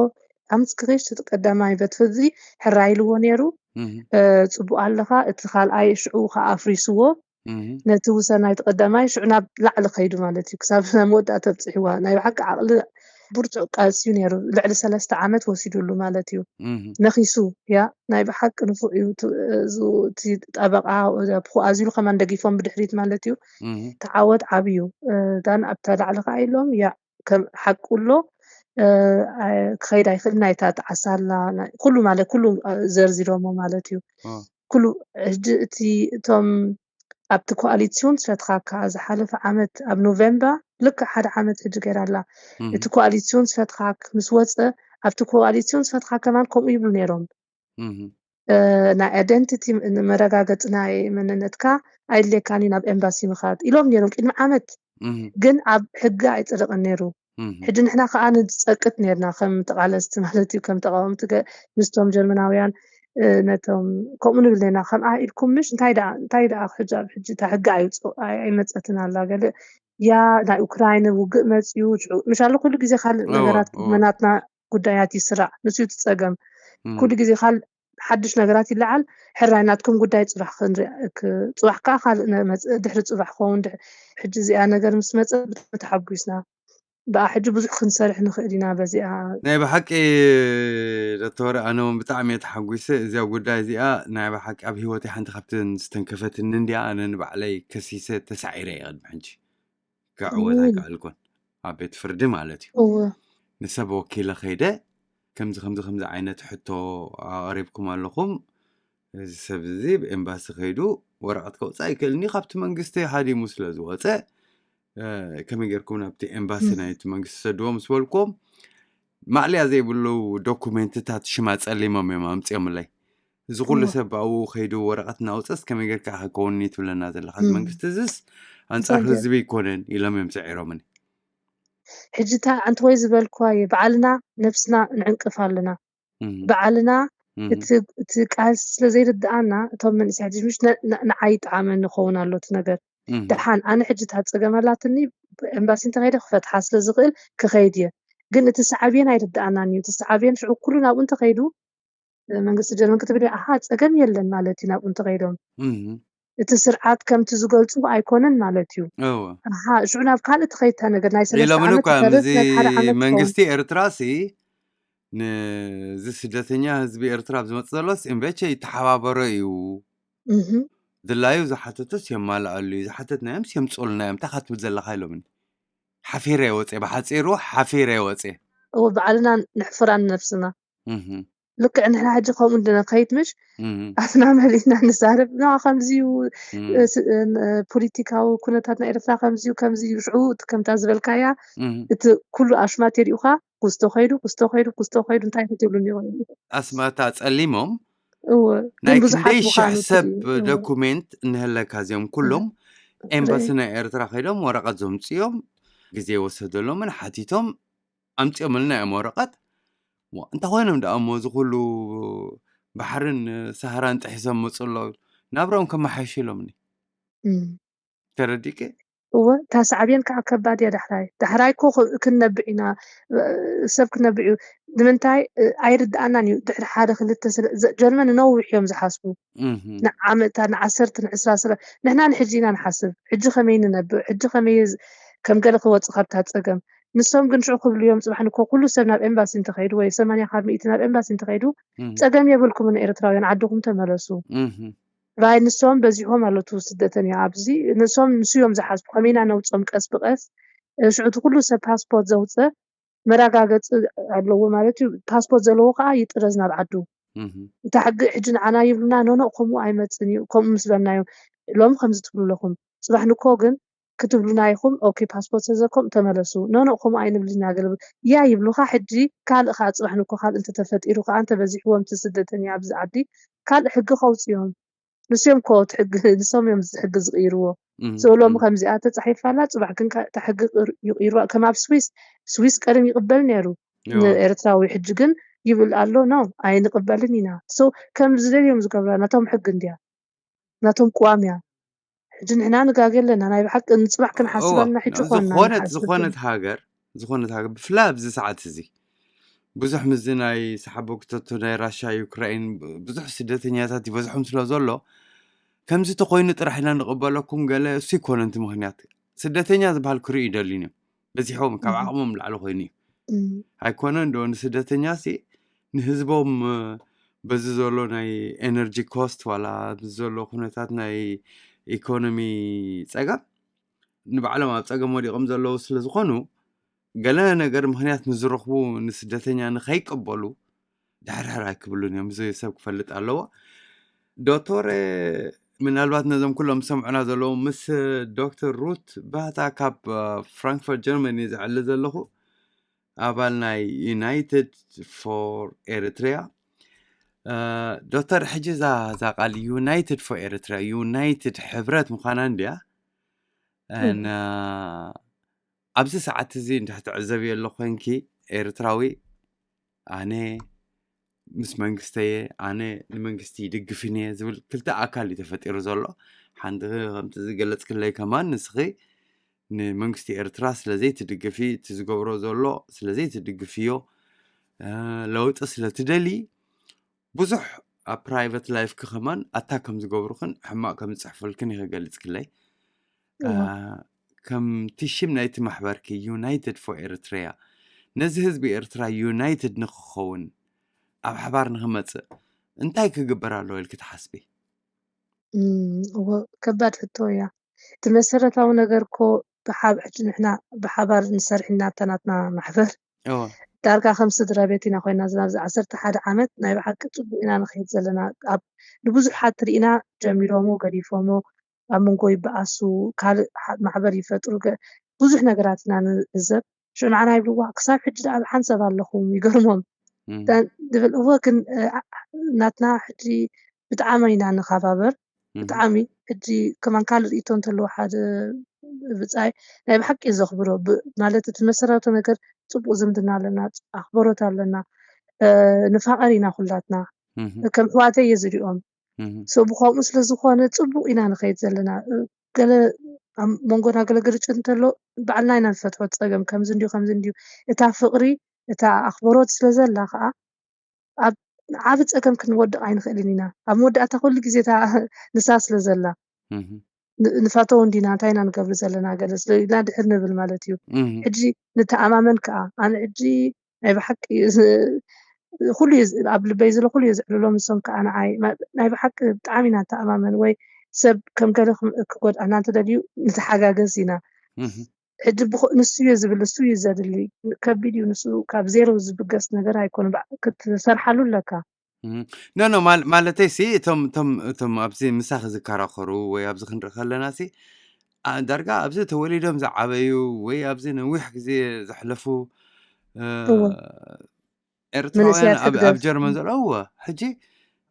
ኣምፅክኺሽ እቲ ቀዳማይ ቤት ፍርዲ ሕራይ ኢልዎ ነይሩ ፅቡቅ ኣለኻ እቲ ካልኣይ ሽዑ ከዓ ኣፍሪስዎ ነቲ ውሳና እቲ ቀዳማይ ሽዑ ናብ ላዕሊ ከይዱ ማለት እዩ ክሳብ ናብ መወዳእታ ኣብፅሕዋ ናይ ብሓቂ ዓቕሊ ብርቱዕ ቃልሲ እዩ ነይሩ ልዕሊ ሰለስተ ዓመት ወሲዱሉ ማለት እዩ ነኺሱ ያ ናይ ብሓቂ ንፉዕ እዩ እቲ ጠበቃ ኣዚሉ ከማን ደጊፎም ብድሕሪት ማለት እዩ ተዓወት ዓብዩ ዳን ኣብታ ላዕሊ ከዓ ኢሎም ያ ከም ሓቁ ኣሎ ክኸይድ ኣይክእል ናይታ ተዓሳላ ኩሉ ማለት ኩሉ ዘርዚሮሞ ማለት እዩ ኩሉ ሕጂ እቲ እቶም ኣብቲ ኮኣሊሲዮን ዝፈትኻካ ዝሓለፈ ዓመት ኣብ ኖቨምበር ልክዕ ሓደ ዓመት ሕጂ ገይራ ኣላ እቲ ኮኣሊሲዮን ዝፈትኻክ ምስ ወፀ ኣብቲ ኮኣሊሲዮን ዝፈትኻ ከማን ከምኡ ይብሉ ነይሮም ናይ ኣደንቲቲ መረጋገፂ ናይ መንነትካ ኣይድልየካን ናብ ኤምባሲ ምኻድ ኢሎም ነይሮም ቅድሚ ዓመት ግን ኣብ ሕጊ ኣይፅደቅን ነይሩ ሕጂ ንሕና ከዓ ንፀቅት ነርና ከም ተቃለስቲ ማለት እዩ ከም ተቃወምቲ ምስቶም ጀርመናውያን ነቶም ከምኡ ንብል ነና ከምኣ ኢልኩም ምሽ እንታይ ደኣ እንታይ ደኣ ሕጂ ኣብ ሕጂ እታ ሕጊ ኣይውፅእ ኣይመፀትን ኣላ ገለ ያ ናይ ኡክራይን ውግእ መፅዩ ምሻሎ ኩሉ ግዜ ካልእ ነገራት መናትና ጉዳያት ይስራዕ ንሱ ትፀገም ኩሉ ግዜ ካል ሓድሽ ነገራት ይለዓል ሕራይ ናትኩም ጉዳይ ፅባሕ ክንሪኣ ፅባሕ ከዓ ካልእ ድሕሪ ፅባሕ ክኸውን ሕጂ እዚኣ ነገር ምስ መፀ ብጣዕሚ ተሓጒስና ብኣ ሕጂ ብዙሕ ክንሰርሕ ንኽእል ኢና በዚኣ ናይ ብሓቂ ዶክተር ኣነ እውን ብጣዕሚ እየ ተሓጒሰ እዚኣ ጉዳይ እዚኣ ናይ ብሓቂ ኣብ ህይወተይ ሓንቲ ካብተን ዝተንከፈትኒ እንድያ ኣነ ንባዕለይ ከሲሰ ተሳዒረ እየ ቅድሚ ሕጂ ክዕወት ኣይከኣልኩን ኣብ ቤት ፍርዲ ማለት እዩ ንሰብ ወኪለ ከይደ ከምዚ ከምዚ ከምዚ ዓይነት ሕቶ ኣቕሪብኩም ኣለኹም እዚ ሰብ እዚ ብኤምባሲ ከይዱ ወረቐት ከውፅእ ኣይክእልኒ ካብቲ መንግስቲ ሃዲሙ ስለ ዝወፀ ከመይ ጌርኩም ናብቲ ኤምባሲ ናይቲ መንግስቲ ሰድዎ ምስ በልኩም ማዕልያ ዘይብሉ ዶኩሜንትታት ሽማ ፀሊሞም እዮም ኣምፅኦምለይ እዚ ኩሉ ሰብ ኣብኡ ከይዱ ወረቐት እናውፀስ ከመይ ጌርካ ክከውንኒ ትብለና ዘለካ እዚ መንግስቲ እዚስ ኣንፃር ህዝቢ ኣይኮነን ኢሎም እዮም ስዒሮምኒ ሕጂ እታ ኣንቲ ወይ ዝበልክዋ እዩ ባዕልና ነብስና ንዕንቅፍ ኣለና ባዕልና እቲ ቃልሲ ስለ ዘይርድኣና እቶም መንእሰያት ምሽ ንዓይ ይጠዓመ ንኸውን ኣሎ እቲ ነገር ደሓን ኣነ ሕጂ እታ ፀገም ኣላትኒ ኤምባሲ እንተኸይደ ክፈትሓ ስለ ዝኽእል ክኸይድ እየ ግን እቲ ሰዓብየን ኣይርድኣናን እዩ እቲ ሰዓብየን ሽዑ ኩሉ ናብኡ እንተኸይዱ መንግስቲ ጀርመን ክትብል ኣሃ ፀገም የለን ማለት እዩ ናብኡ እንተኸይዶም እቲ ስርዓት ከምቲ ዝገልፁ ኣይኮነን ማለት እዩ ኣሃ ሽዑ ናብ ካልእ ትኸይድታ ነገር ናይ ሰለስተ ኢሎምን ዓመት እኳ ተርፍ ምዚ ናይ ሓደ ዓመት መንግስቲ ኤርትራ ሲ ንዚ ስደተኛ ህዝቢ ኤርትራ ኣብ ዝመፅእ ዘሎስ እምበቸ ይተሓባበሮ እዩ እህ፣ ድላዩ ዝሓተቶስ የማልኣሉ እዩ ዝሓተትናዮምስ የምፅኡልና እዮም እንታይ ካትብል ዘለካ ኢሎምኒ ሓፊረ ወፅየ ብሓፂሩ ሓፊረ ወፅየ እዎ ባዕልና ነሕፍራ ንነብስና እህ፣ ልክዕ ንሕና ሕጂ ከምኡ እንድነ ከይድ ምሽ እህ፣ ኣፍና መሊእና ንዛረብ ና ከምዚዩ እህ፣ ፖለቲካዊ ኩነታት ናይ ኤርትራ ከምዚዩ ከምዚዩ ሽዑ እቲ ከምታ ዝበልካያ እህ፣ እቲ ኩሉ ኣሽማት የሪኡካ ኩስቶ ከይዱ ኩስቶ ከይዱ ኩስቶ ከይዱ እንታይ ክትብሉ ይሆን ኣስማታ ፀሊሞም እወ ናይ ግን ብዙሓት ክንደይ ሽሕ ምዃኑ ሰብ ትርኢ እወ ዶኩሜንት ንህለካ እዚኦም ኩሎም ኤምባሲ ናይ ኤርትራ ከይዶም ወረቐት ዘምፅኦም ግዜ ወሰደሎምን ሓቲቶም ኣምፅኦምልና እዮም ወረቐት ዋ፣ እንታይ ኮይኖም ደኣ እሞ እዚ ኩሉ ባሕርን ሰሃራን ጥሒሶም መፁ ኣለዉ ናብረኦም ከመሓይሹ ኢሎምኒ እም። ተረዲቂ እወ እታ ሳዕቤን ከዓ ከባድ እያ ዳሕራይ ዳሕራይ እኮ ክ- ክንነብዕ ኢና እ፣ ሰብ ክነብዕ እዩ ንምንታይ እ፣ ኣይርድኣናን እዩ ድሕሪ ሓደ ክልተ ስለ ዘ- ጀርመን ንነዊሕ እዮም ዝሓስቡ እህ፣ ንዓመታት ንዓሰርተ ንዕስራ ስለ ንሕና ንሕጂ ኢና ንሓስብ ሕጂ ከመይ ንነብዕ ሕጂ ከመይ ዝ- ከም ገለ ክወፅእ ካብታ ፀገም ንሶም ግን ሽዑ ክብሉ እዮም ፅባሕ ንኮ ኩሉ ሰብ ናብ ኤምባሲ እንተኸይዱ ወይ ሰማንያ ካብ ሚእቲ ናብ ኤምባሲ እንተኸይዱ እህ፣ ፀገም የብልኩምን ኤርትራውያን ዓድኹም ተመለሱ እህ፣ ራይ ንሶም በዚሖም ኣለቱ ስደተኛ ኣብዚ ንሶም ንሱ እዮም ዝሓስቡ ከመይና ነውፆም ቀስ ብቀስ እ፣ ሽዑ እቲ ኩሉ ሰብ ፓስፖርት ዘውፅእ መረጋገፂ ኣለዎ ማለት እዩ ፓስፖርት ዘለዎ ከዓ ይጥረዝ ናብ ዓዱ እህ፣ እታ ሕጊ ሕጂ ንዓና ይብሉና ኖኖ ከምኡ ኣይመፅን እዩ ከምኡ ምስ በልናዮም ሎሚ ከምዚ ትብሉ ኣለኹም ፅባሕ ንኮ ግን ክትብሉና ኢኹም ኦኬ ፓስፖርት ስለዘለኩም ተመለሱ ኖኖ ከምኡ ኣይንብልን ኢና ገለ ያ ይብሉካ ሕጂ ካልእ ከዓ ፅባሕ ንኮ ካልእ እንተተፈጢሩ ከዓ እንተበዚሕዎም እቲ ስደተኛ ኣብዚ ዓዲ ካልእ ሕጊ ከውፅዮም ንስዮም ኮ እቲ ሕጊ ንሶም እዮም እዚ ሕጊ ዝቕይርዎ እህ፣ ስእሎም እህ፣ ከምዚኣ ተፃሒፋ ኣላ ፅባሕ ግን እታ ሕጊ ይቕይርዋ ከም ኣብ ስዊስ ስዊስ ቀደም ይቕበል ነይሩ ንኤርትራዊ ሕጂ ግን ይብል ኣሎ። ኖ፣ ኣይንቕበልን ኢና። ሶ ከም ዝደልዮም ዝገብራ ናቶም ሕጊ እንድያ፣ ናቶም ቅዋም እያ። ሕጂ ንሕና ንጋገ ኣለና፣ ናይ ብሓቂ ንፅባሕ ክንሓስብ ኣለና። ሕጂ ኮንና ዝኾነት ንሓስብ ዝኾነት ሃገር ዝኾነት ሃገር ብፍላይ ኣብዚ ሰዓት እዚ ብዙሕ ምስዚ ናይ ሰሓቦ ክተቱ ናይ ራሻ ዩክራይን ብዙሕ ስደተኛታት ይበዝሖም ስለ ዘሎ ከምዚ ተኮይኑ ጥራሕ ኢና ንቕበለኩም ገለ እሱ ይኮነ። እቲ ምክንያት ስደተኛ ዝበሃል ክርእዩ ይደልዩን እዮም። በዚሖም ካብ ዓቕሞም ላዕሊ ኮይኑ እዩ። ኣይኮነን ዶ ንስደተኛ ሲ ንህዝቦም በዚ ዘሎ ናይ ኤነርጂ ኮስት ዋላ በዚ ዘሎ ኩነታት ናይ ኢኮኖሚ ፀገም ንባዕሎም ኣብ ፀገም ወዲቖም ዘለዉ ስለ ዝኾኑ ገለ ነገር ምክንያት ንዝረኽቡ ንስደተኛ ንኸይቀበሉ ዳሕርሕር ኣይክብሉን እዮም። እዚ ሰብ ክፈልጥ ኣለዎ። ዶክተር ምናልባት ነዞም ኩሎም ዝሰምዑና ዘለዉ ምስ ዶክተር ሩት ባህታ ካብ ፍራንክፈርት ጀርመኒ ዝዕሊ ዘለኹ ኣባል ናይ ዩናይትድ ፎር ኤሪትሪያ። ዶክተር ሕጂ እዛ እዛ ቃል ዩናይትድ ፎር ኤሪትሪያ ዩናይትድ ሕብረት ምዃና እንድያ እና ኣብዚ ሰዓት እዚ እንድሕር ትዕዘብዮ ኣሎ ኮንኪ ኤርትራዊ ኣነ ምስ መንግስተየ ኣነ ንመንግስቲ ይድግፍን እየ ዝብል ክልተ ኣካል እዩ ተፈጢሩ ዘሎ። ሓንቲ ከምቲ ዝገለፅክለይ ከማን ንስኺ ንመንግስቲ ኤርትራ ስለዘይትድግፊ እቲ ዝገብሮ ዘሎ ስለዘይትድግፍዮ ለውጢ ስለትደሊ ብዙሕ ኣብ ፕራይቨት ላይፍኪ ከማን ኣታ ከም ዝገብሩክን ሕማቅ ከም ዝፅሕፈልክን ይክገልፅክለይ ከምቲ ሽም ናይቲ ማሕበርኪ ዩናይትድ ፎር ኤርትሪያ ነዚ ህዝቢ ኤርትራ ዩናይትድ ንክኸውን ኣብ ሓባር ንክመፅእ እንታይ ክግበር ኣለዎ ኢልኪ ትሓስቢ? እወ፣ ከባድ ሕቶ እያ። እቲ መሰረታዊ ነገር እኮ ብሓብ ሕጂ ንሕና ብሓባር ንሰርሕ ኢና ኣብታ ናትና ማሕበር። እወ። ዳርጋ ከም ስድራ ቤት ኢና ኮይና ኣብዚ ዓሰርተ ሓደ ዓመት ናይ ብሓቂ ጽቡቅ ኢና ንኸይድ ዘለና። ኣብ ንብዙሓት ርኢና ጀሚሮሞ ገዲፎሞ ኣብ መንጎ ይበኣሱ፣ ካልእ ሓ- ማሕበር ይፈጥሩ፣ ገ- ብዙሕ ነገራት ኢና ንዕዘብ። ሽዑ ንዓና ይብልዋ ክሳብ ሕጂ ደኣ ብሓንሳብ ኣለኹም ይገርሞም እም፣ ዳን- ድብል እወ ግን እ፣ ዓ- ናትና ሕጂ ብጣዕሚ ኢና ንኸባበር እም፣ ብጣዕሚ ሕጂ ከማን ካልእ ርእቶ እንተለዎ ሓደ ብጻይ ናይ ብሓቂ እዩ ዘኽብሮ ብ- ማለት እቲ መሰረቱ ነገር ጽቡቅ ዝምድና ኣለና ጽቡቅ ኣኽብሮት ኣለና እ፣ ንፋቐር ኢና ኩላትና እም፣ ከም ሕዋተይ እየ ዝሪኦም እም፣ ሶ ብኸምኡ ስለ ዝኾነ ጽቡቅ ኢና ንኸይድ ዘለና እ፣ ገለ ኣብ መንጎና ገለ ግርጭት እንተሎ ባዕልና ኢና ንፈትሖ ፀገም ከምዚ እንዲዩ ከምዚ እንዲዩ እታ ፍቅሪ እታ ኣኽብሮት ስለ ዘላ ከዓ ኣብ ዓብ ፀገም ክንወድቕ ኣይንኽእልን ኢና ኣብ መወዳእታ ኩሉ ግዜ እታ ንሳ ስለ ዘላ ንፈተው እንዲና እንታይ ኢና ንገብር ዘለና ገለ ስለ ኢልና ድሕር ንብል ማለት እዩ ሕጂ ንተኣማመን ከዓ ኣነ ሕጂ ናይ ብሓቂ ኩሉ ኣብ ልበይ ዘሎ ኩሉ እየ ዝዕልሎም ንሶም ከዓ ንዓይ ናይ ብሓቂ ብጣዕሚ ኢና ንተኣማመን ወይ ሰብ ከም ገለ ክጎድኣና እንተደልዩ ንተሓጋገዝ ኢና ሕጂ ንሱ እየ ዝብል ንሱ እዩ ዘድሊ ከቢድ እዩ ንሱ ካብ ዜሮ ዝብገስ ነገር ኣይኮነ ክትሰርሓሉ ኣለካ ኖ ኖ ማለተይ ሲ እቶም እቶም እቶም ኣብዚ ምሳኺ ዝከራኸሩ ወይ ኣብዚ ክንርኢ ከለና ሲ ዳርጋ ኣብዚ ተወሊዶም ዝዓበዩ ወይ ኣብዚ ነዊሕ ግዜ ዘሕለፉ ኤርትራውያን ኣብ ጀርመን ዘለዉ ሕጂ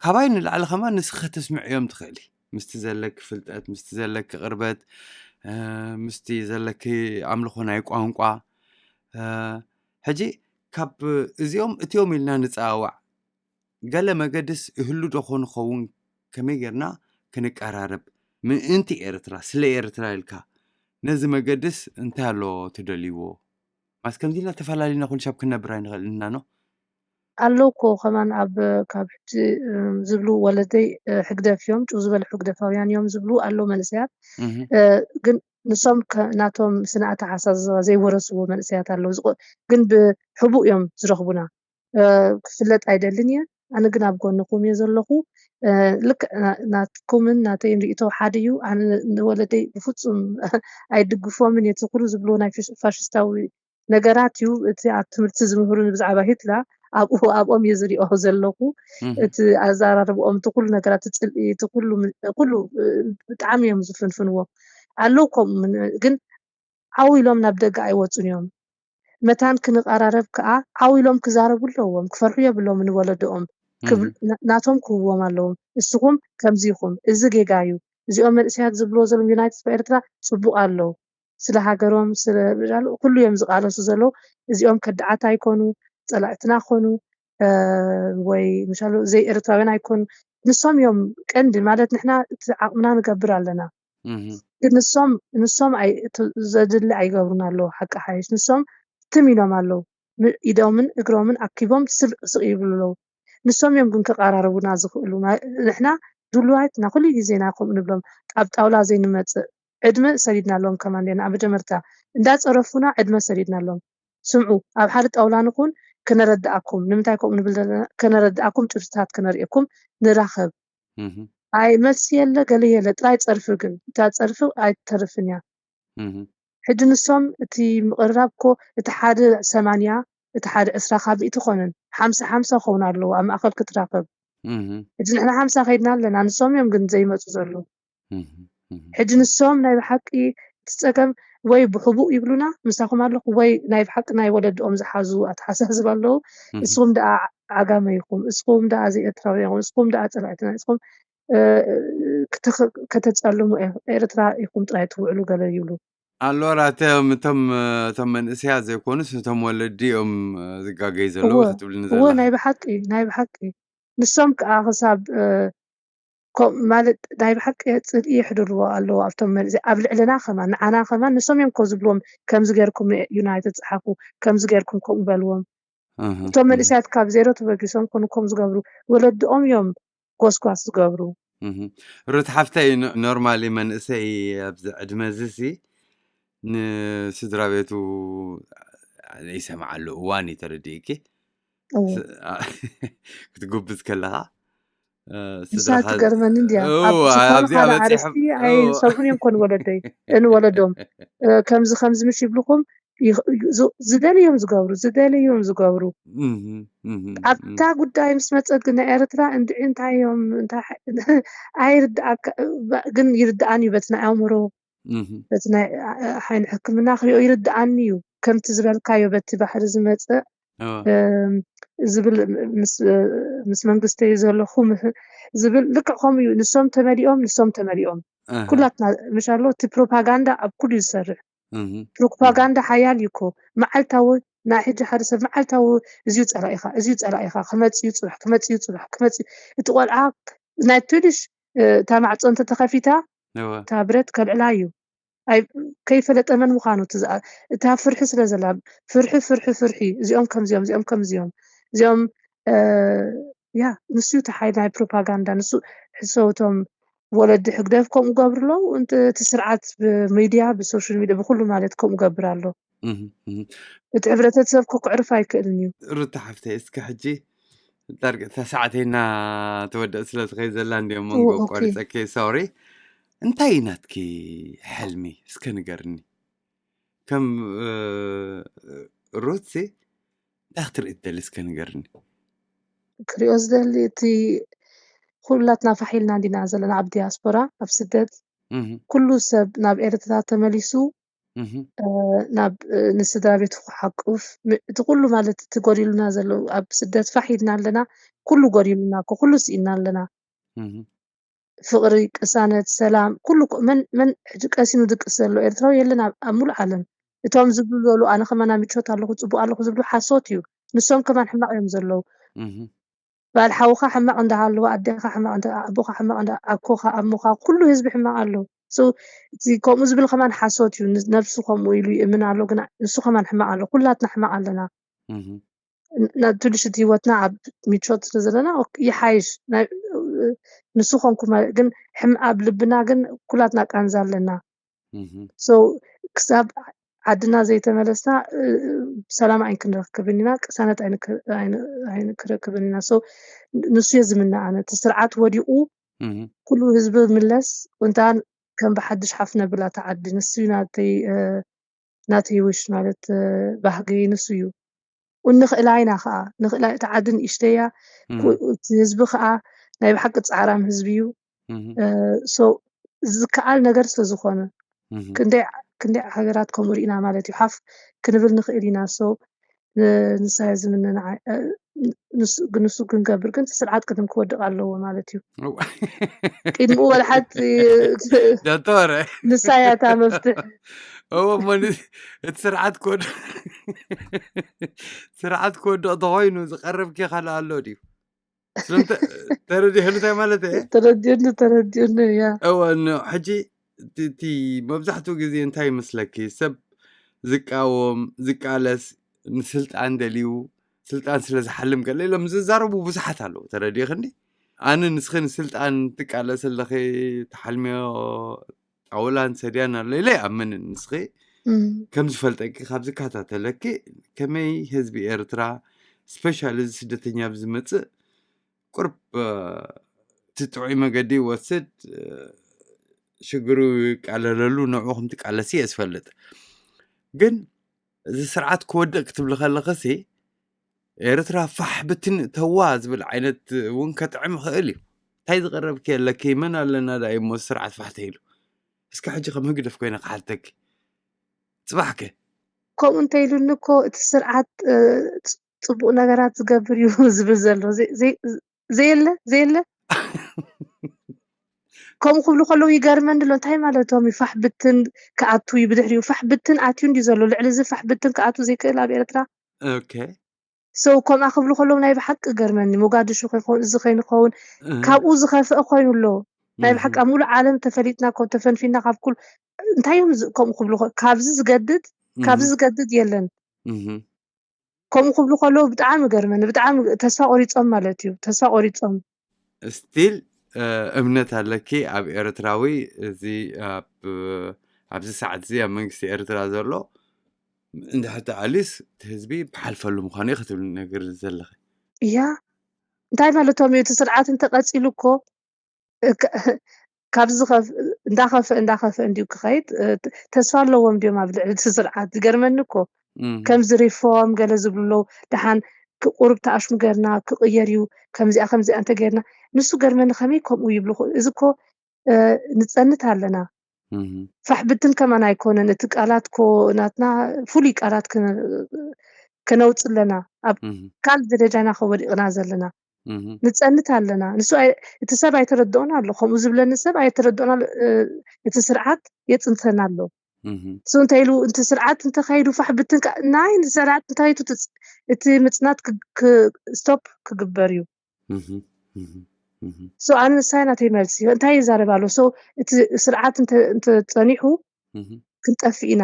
ካባይ ንላዕሊ ከማን ንስኺ ክትስምዕዮም ትኽእሊ ምስቲ ዘለኪ ፍልጠት ምስቲ ዘለኪ ቅርበት ምስቲ ዘለኪ ኣምልኾ ናይ ቋንቋ ሕጂ ካብ እዚኦም እቲኦም ኢልና ንፀዋዋዕ ገለ መገድስ ይህሉ ዶ ክንኸውን ከመይ ጌርና ክንቀራረብ ምእንቲ ኤርትራ ስለ ኤርትራ ኢልካ ነዚ መገድስ እንታይ ኣሎ ትደልይዎ ማስ ከምዚ ኢልና ተፈላለዩና ኩሉ ሻብ ክነብር ኣይንኽእል ኢና ኖ ኣሎ እኮ ከማን ኣብ ካብ ሕጂ ዝብሉ ወለደይ ሕግደፍ እዮም ጭው ዝበለ ሕግደፋውያን እዮም ዝብሉ ኣሎ መንእሰያት ግን ንሶም ናቶም ስነ ኣተሓሳስባ ዘይወረስዎ መንእሰያት ኣለዉ ግን ብሕቡእ እዮም ዝረኽቡና ክፍለጥ ኣይደልን እየ ኣነ ግን ኣብ ጎንኹም እየ ዘለኹ ልክዕ ናትኩምን ናተይን ርእቶ ሓደ እዩ ኣነ ንወለደይ ብፍፁም ኣይድግፎምን እቲ ኩሉ ዝብልዎ ናይ ፋሽስታዊ ነገራት እዩ እቲ ኣብ ትምህርቲ ዝምህሩኒ ብዛዕባ ሂትላ ኣብኡ ኣብኦም እየ ዝሪኦ ዘለኹ እቲ ኣዘራርብኦም እቲ ኩሉ ነገራት እቲ ፅልኢ እቲ ኩሉ ኩሉ ብጣዕሚ እዮም ዝፍንፍንዎ ኣለዉ ከምኡ ግን ዓው ኢሎም ናብ ደገ ኣይወፁን እዮም መታን ክንቐራረብ ከዓ ዓው ኢሎም ክዛረቡ ኣለዎም ክፈርሑ የብሎም ንወለድኦም ናቶም ክህብዎም ኣለዎም እስኹም ከምዚ ኢኹም እዚ ጌጋ እዩ እዚኦም መንእሰያት ዝብልዎ ዘለዉ ዩናይትድ ኤርትራ ፅቡቅ ኣለዉ ስለ ሃገሮም ስለ ኩሉ እዮም ዝቃለሱ ዘለዉ እዚኦም ከዳዓት ኣይኮኑ ጸላእትና ክኾኑ፣ እ፣ ወይ ምሻሉ ዘይኤርትራውያን ኣይኮኑ። ንሶም እዮም ቀንዲ፣ ማለት ንሕና እቲ ዓቕምና ንገብር ኣለና። እህ፣ ግን ንሶም፣ ንሶም ኣይ-፣ እቲ ዘድሊ ኣይገብሩን ኣለዉ። ሓቂ ሓይሽ ንሶም ትም ኢሎም ኣለዉ። ም-፣ ኢዶምን እግሮምን ኣኪቦም ስቕ ስቕ ይብሉ ኣለዉ። ንሶም እዮም ግን ከቐራርቡና ዝኽእሉ። ማ-፣ ንሕና ድሉዋት ኢና፣ ኩሉ ግዜ ኢና ከምኡ ንብሎም። ኣብ ጣውላ ዘይንመጽእ ዕድመ ሰዲድናሎም ከማን ዲና። ኣብ መጀመርታ እንዳጸረፉና ዕድመ ሰዲድናሎም። ስምዑ፣ ኣብ ሓደ ጣውላ ንኹን፣ ከነረድኣኩም። ንምንታይ ከምኡ ንብል ዘለና? ከነረድኣኩም፣ ጭብጥታት ከነርእየኩም ንራኸብ። እህ፣ ኣይ፣ መልሲ የለ፣ ገለ የለ፣ ጥራይ ጸርፊ ግን። እታ ጸርፊ ኣይትተርፍን እያ። እህ፣ ሕጂ ንሶም እቲ ምቕርራብ እኮ እቲ ሓደ ሰማንያ፣ እቲ ሓደ ዕስራ ካብ ሚእቲ ኮነን፣ ሓምሳ ሓምሳ ክኸውን ኣለዎ ኣብ ማእከል ክትራኸብ። እህ፣ ሕጂ ንሕና ሓምሳ ከይድና ኣለና፣ ንሶም እዮም ግን ዘይመጹ ዘለዉ። እህ፣ እህ፣ ሕጂ ንሶም ናይ ብሓቂ እቲ ጸገም ወይ ብሕቡእ ይብሉና፣ ምሳኹም ኣለኹ፣ ወይ ናይ ብሓቂ ናይ ወለድኦም ዝሓዙ ኣተሓሳስባ ኣለዉ። እህ፣ እስኹም ደኣ ዓጋመ ኢኹም፣ እስኹም ደኣ ዘይኤርትራዊ ኢኹም፣ እስኹም ደኣ ጸላእትና ኢኹም፣ እ፣ ክተ-፣ ከተጸልሙ ኤ-፣ ኤርትራ ኢኹም ጥራይ ትውዕሉ ገለ ይብሉ። ኣሎ ራተ እቶም፣ እቶም መንእሰያት ዘይኮኑስ እቶም ወለዲ እዮም ዝጋገዩ ዘለዉ እወ፣ ክትብልኒ እወ፣ ዘለኺ። ናይ ብሓቂ፣ ናይ ብሓቂ። ንሶም ከኣ ክሳብ፣ እ፣ ኮ-፣ ማለት ናይ ብሓቂ ጽልኢ የሕድርዎ ኣለዉ ኣብቶም መንእሰያት፣ ኣብ ልዕልና ከማን፣ ንዓና ከማን ንሶም እዮም እኮ ዝብልዎም፣ ከምዚ ጌርኩም ንዩናይትድ ጸሓፉ፣ ከምዚ ጌርኩም ከምኡ በልዎም። እህ፣ እቶም እህ። መንእሰያት ካብ ዜሮ ተበጊሶም ኮኑ ከም ዝገብሩ፣ ወለድኦም እዮም ጎስጓስ ዝገብሩ። እህ። ሩት ሓፍተይ፣ ኖ-፣ ኖርማሊ መንእሰይ ኣብዚ ዕድመ እዚ ሲ ንስድራ ቤቱ ይሰምዓሉ እዋን እዩ፣ ተረዲእኪ? እዎ። ስ-፣ ኣ-፣ ክትጉብዝ ከለኻ፣ እ፣ ንሳ ስድራኻ ትገርመኒ እንድያ። ኣብ እዎ፣ ዝኾነ ኣብዚኣ ካልእ በጺሖም፣ ኣርእስቲ እዎ። ኣይሰምዑን እዮም ኮን ወለደይ፣ እ፣ ንወለዶም። እ፣ ከምዚ፣ ከምዚ ምሽ ይብልኹም፣ ይኽ-፣ ዩ-፣ ዝ-፣ ዝደለዮም ዝገብሩ፣ ዝደለዮም ዝገብሩ። እህ፣ እህ፣ ኣብታ እህ። ጉዳይ ምስ መጸት ግን ናይ ኤርትራ እንድዒ እንታይ እዮም፣ እንታይ ሓ-፣ ኣይርድኣካ፣ ባ-፣ ግን ይርድኣኒ እዩ በቲ ናይ ኣእምሮ፣ እህ። በቲ ናይ ኣ-፣ ኣ-፣ ሓይሊ ሕክምና ክሪኦ ይርድኣኒ እዩ። ከምቲ ዝበልካዮ በቲ ባሕሪ ዝመጽእ፣ እዎ። እም፣ ዝብል ምስ፣ ምስ መንግስተይ ዘለኹ ምህ-፣ ዝብል ልክዕ ከምኡ እዩ። ንሶም ተመሊኦም፣ ንሶም ተመሊኦም። ኣሃ። ኩላትና ምሻሎ እቲ ፕሮፓጋንዳ ኣብ ኩሉ እዩ ዝሰርሕ። እህ። ፕሮፓጋንዳ ሓያል እዩ እኮ። መዓልታዊ ናይ ሕጂ ሓደ ሰብ መዓልታዊ እዚዩ ጸላኢኻ፣ እዚዩ ጸላኢኻ፣ ክመጽእ እዩ ጽባሕ፣ ክመጽእ እዩ ጽባሕ፣ ክመጽእ እዩ። እቲ ቆልዓ ናይ ትንሽ፣ እ፣ እታ ማዕጾ እንተተኸፊታ፣ እወ። እታ ብረት ከልዕላ እዩ። ኣይ፣ ከይፈለጠ መን ምዃኑ እቲ ዝኣ-፣ እታ ፍርሒ ስለ ዘላ፣ ፍርሒ፣ ፍርሒ፣ ፍርሒ፣ እዚኦም ከምዚኦም፣ እዚኦም ከምዚኦም፣ እዚኦም፣ እ፣ ያ፣ ንሱ እዩ እቲ ሓይሊ ናይ ፕሮፓጋንዳ፣ ንሱ ሕሰውቶም ወለዲ ሕግደፍ ከምኡ ገብር ኣለዉ፣ እንት-፣ እቲ ስርዓት ብሚድያ፣ ብሶሻል ሚድያ፣ ብኹሉ ማለት ከምኡ ገብር ኣሎ። እህ፣ እህ። እቲ ሕብረተሰብ እኮ ክዕርፍ ኣይክእልን እዩ። ሩታ ሓፍተይ፣ እስከ ሕጂ ዳርጋ እታ ሰዓተይና ተወድእ ስለ ትኸይድ ዘላ እንድዮም እዎ፣ መንጎ ኦኬ። ኣቋሪጸኪ፣ ሶሪ። እንታይ እዩ ናትኪ ሕልሚ? እስከ ንገርኒ። ከም፣ እ፣ ሩትሲ እንታይ ክትርኢ ትደሊ? እስከ ንገርኒ። ክሪኦ ዝደሊ እቲ ኩላትና ፋሕ ኢልና እንዲና ዘለና ኣብ ዲያስፖራ፣ ኣብ ስደት። እህ፣ ኩሉ ሰብ ናብ ኤርትራ ተመሊሱ፣ እህ። እ፣ ናብ፣ እ፣ ንስድራ ቤቱ ክሓቁፍ፣ ም-፣ እቲ ኩሉ ማለት እቲ ጎዲሉና ዘሎ ኣብ ስደት ፋሕ ኢልና ኣለና። ኩሉ ጎዲሉና እኮ፣ ኩሉ ስኢና ኣለና። እህ። ፍቕሪ፣ ቅሳነት፣ ሰላም፣ ኩሉ እኮ መን፣ መን ሕጂ ቀሲኑ ድቅስ ዘሎ ኤርትራዊ የለን ኣብ፣ ኣብ ሙሉእ ዓለም። እቶም ዝብሉ ዘለዉ ኣነ ከማን ኣብ ምቾት ኣለኹ፣ ጽቡቕ ኣለኹ ዝብሉ ሓሶት እዩ። ንሶም ከማን ሕማቕ እዮም ዘለዉ። እህ። በዓል ሓውኻ ሕማቕ እንዳሃለወ፣ ኣዴኻ ሕማቕ እንዳ-፣ ኣቦኻ ሕማቕ እንዳ-፣ ኣኮኻ፣ ኣሞኻ፣ ኩሉ ህዝቢ ሕማቕ ኣሎ። So፣ እቲ ከምኡ ዝብል ከማን ሓሶት እዩ። ን-፣ ነብሱ ከምኡ ኢሉ ይእምን ኣሎ፣ ግና ንሱ ከማን ሕማቕ ኣሎ። ኩላትና ሕማቕ ኣለና። እህ። ን-፣ ናብ ትንሽ እቲ ህይወትና ኣብ ምቾት ስለ ዘለና፣ ኦክ-፣ ይሓይሽ። ናይ፣ ንሱ ኮንኩ ማለት ግን፣ ሕም-፣ ኣብ ልብና ግን ኩላትና ቃንዛ ኣለና። እህ። So፣ ክሳብ ዓድና ዘይተመለስና፣ እ፣ ሰላም ኣይንክንረክብን ኢና፣ ቅሳነት ኣይንክ-፣ ኣይን-፣ ኣይንክረክብን ኢና። So፣ ንሱ እየ ዝምነ ኣነ። እቲ ስርዓት ወዲቑ፣ እህ። ኩሉ ህዝቢ ምለስ፣ እንታ ከም ብሓድሽ ሓፍ ነብላ እታ ዓዲ። ንሱ እዩ ናተይ፣ እ፣ ናተይ ዊሽ ማለት፣ እ፣ ባህገይ ንሱ እዩ። ንኽእላ ኢና ኸኣ፣ ንኽእላ እታ ዓዲ ንእሽተይ እያ። እህ። ኩ-፣ እቲ ህዝቢ ኸኣ ናይ ብሓቂ ጻዕራም ህዝቢ እዩ። እህ። እ፣ so ዝከኣል ነገር ስለ ዝኾነ፣ እህ። ክንደይ፣ ክንደይ ሃገራት ከምኡ ርኢና ማለት እዩ። ሓፍ ክንብል ንኽእል ኢና። So ን-፣ ንሳ እያ ዝምነ ንዓይ። እ፣ ንሱ፣ ንሱ ክንገብር ግን እቲ ስርዓት ቅድም ክወድቕ ኣለዎ ማለት እዩ። እው። ቅድሚኡ ወላ ሓንቲ ዶክተር። ንሳ እያ እታ መፍትሕ። እዎ እሞ ን- እቲ ስርዓት ክወድቕ ስርዓት ክወድቕ ተኾይኑ ዝቐርብ ኬ ካልእ ኣሎ ድዩ? ስለምንታይ ተረዲእክኒ እንታይ ማለት እየ? ተረዲኡኒ ተረዲኡኒ። ያ እወ ን- ሕጂ እቲ- እቲ መብዛሕትኡ ግዜ እንታይ ይመስለኪ ሰብ ዝቃወም ዝቃለስ ንስልጣን ደልዩ ስልጣን ስለ ዝሓልም ገለ ኢሎም ዝዛረቡ ብዙሓት ኣለዉ። ተረዲእክኒ? ኣነ ንስኺ ንስልጣን ትቃለስ ኣለኺ ትሓልምዮ ጣውላን ሰድያን ኣሎ ኢለ ይኣምንን። ንስኺ ከም ዝፈልጠኪ ካብ ዝከታተለኪ ከመይ ህዝቢ ኤርትራ ስፔሻሊ እዚ ስደተኛ ብዝመፅእ ቁርብ እቲ ጥዑይ መገዲ ይወስድ ሽግሩ ይቃለለሉ ንዕኡ ከም ትቃለሲ እየ ዝፈልጥ። ግን እዚ ስርዓት ክወድቕ ክትብሊ ከለኽሲ ኤርትራ ፋሕ ብትን እተዋ ዝብል ዓይነት እውን ከጥዕም ይኽእል እዩ። እንታይ ዝቐረብኪ ኣለኪ? መን ኣለና ዳ እሞ ስርዓት ፋሕ ተይሉ? እስከ ሕጂ ከም ህግደፍ ኮይነ ክሓተኪ ጽባሕከ ከምኡ እንተኢሉኒ እኮ እቲ ስርዓት ጽቡቕ ነገራት ዝገብር እዩ ዝብል ዘሎ ዘየለ ዘየለ ከምኡ ክብሉ ከለዉ ይገርመኒ ኣሎ። እንታይ ማለቶም እዩ? ፋሕ ብትን ክኣቱ እዩ ብድሕሪኡ ፋሕ ብትን ኣትዩ እንዲ ዘሎ ልዕሊ እዚ ፋሕ ብትን ክኣቱ ዘይክእል ኣብ ኤርትራ። ሰው ከምኣ ክብሉ ከለዉ ናይ ብሓቂ ገርመኒ። ሞጋድሹ ከይኸውን እዚ ከይንኸውን ካብኡ ዝኸፍአ ኮይኑ ኣሎ። ናይ ብሓቂ ኣብ ሙሉእ ዓለም ተፈሊጥና ኮ ተፈንፊና ካብ ኩል እንታይ እዮም ከምኡ ክብሉ ከ- ካብዚ ዝገድድ ካብዚ ዝገድድ የለን። ከምኡ ክብሉ ከለዉ ብጣዕሚ ገርመኒ። ብጣዕሚ ተስፋ ቆሪጾም ማለት እዩ። ተስፋ ቆሪጾም። ስቲል እምነት ኣለኪ ኣብ ኤርትራዊ እዚ ኣብ ኣብዚ ሰዓት እዚ ኣብ መንግስቲ ኤርትራ ዘሎ እንድሕር ተኣሊስ እቲ ህዝቢ ብሓልፈሉ ምዃኑ እዩ ክትብል ነገር ዘለኺ። እያ እንታይ ማለቶም እዩ? እቲ ስርዓት እንተቀጺሉ እኮ እ፣ ከ- ካብዚ ዝኸፍ- እንዳኸፍአ እንዳኸፍአ እንዲዩ ክኸይድ እ፣ ተ- ተስፋ ኣለዎም ድዮም ኣብ ልዕሊ እቲ ስርዓት ዝገርመኒ እኮ እህ፣ ከምዚ ሪፎርም ገለ ዝብሉ ኣለዉ። ደሓን ክ- ቁሩብ ተኣሽሙ ገርና ክቕየር እዩ። ከምዚኣ ከምዚኣ እንተ ገርና ንሱ ገርመኒ ከመይ ከምኡ ይብሉ ኹ- እዚ እኮ እ፣ ንጸንት ኣለና። እህ፣ ፋሕ ብትን ከማን ኣይኮነን እቲ ቃላት ኮ ናትና ፍሉይ ቃላት ክነ- ክነውጽ ኣለና ኣብ እህ፣ ካልእ ደረጃ ኢና ከወዲቕና ዘለና። እህ፣ ንጸንት ኣለና። ንሱ ኣይ- እቲ ሰብ ኣይተረድኦን ኣሎ። ከምኡ ዝብለኒ ሰብ ኣይተረድኦን ኣሎ። እ፣ እቲ ስርዓት የጽንተና ኣሎ። እህ፣ እሱ እንታይ ኢሉ እቲ ስርዓት እንተኸይዱ ፋሕ ብትን ከ- ናይ ስርዓት እንታይ ኢሉ ትጽ- እቲ ምጽናት ክ- ክ- ስቶፕ ክግበር እዩ። እህ፣ እህ፣ እህ፣ ሶ ኣነ ንሳይ ናተይ መልሲ እንታይ ይዛረብ ኣሎ? ሶ እቲ ስርዓት እንተ- እንተጸኒሑ እህ፣ ክንጠፍእ ኢና።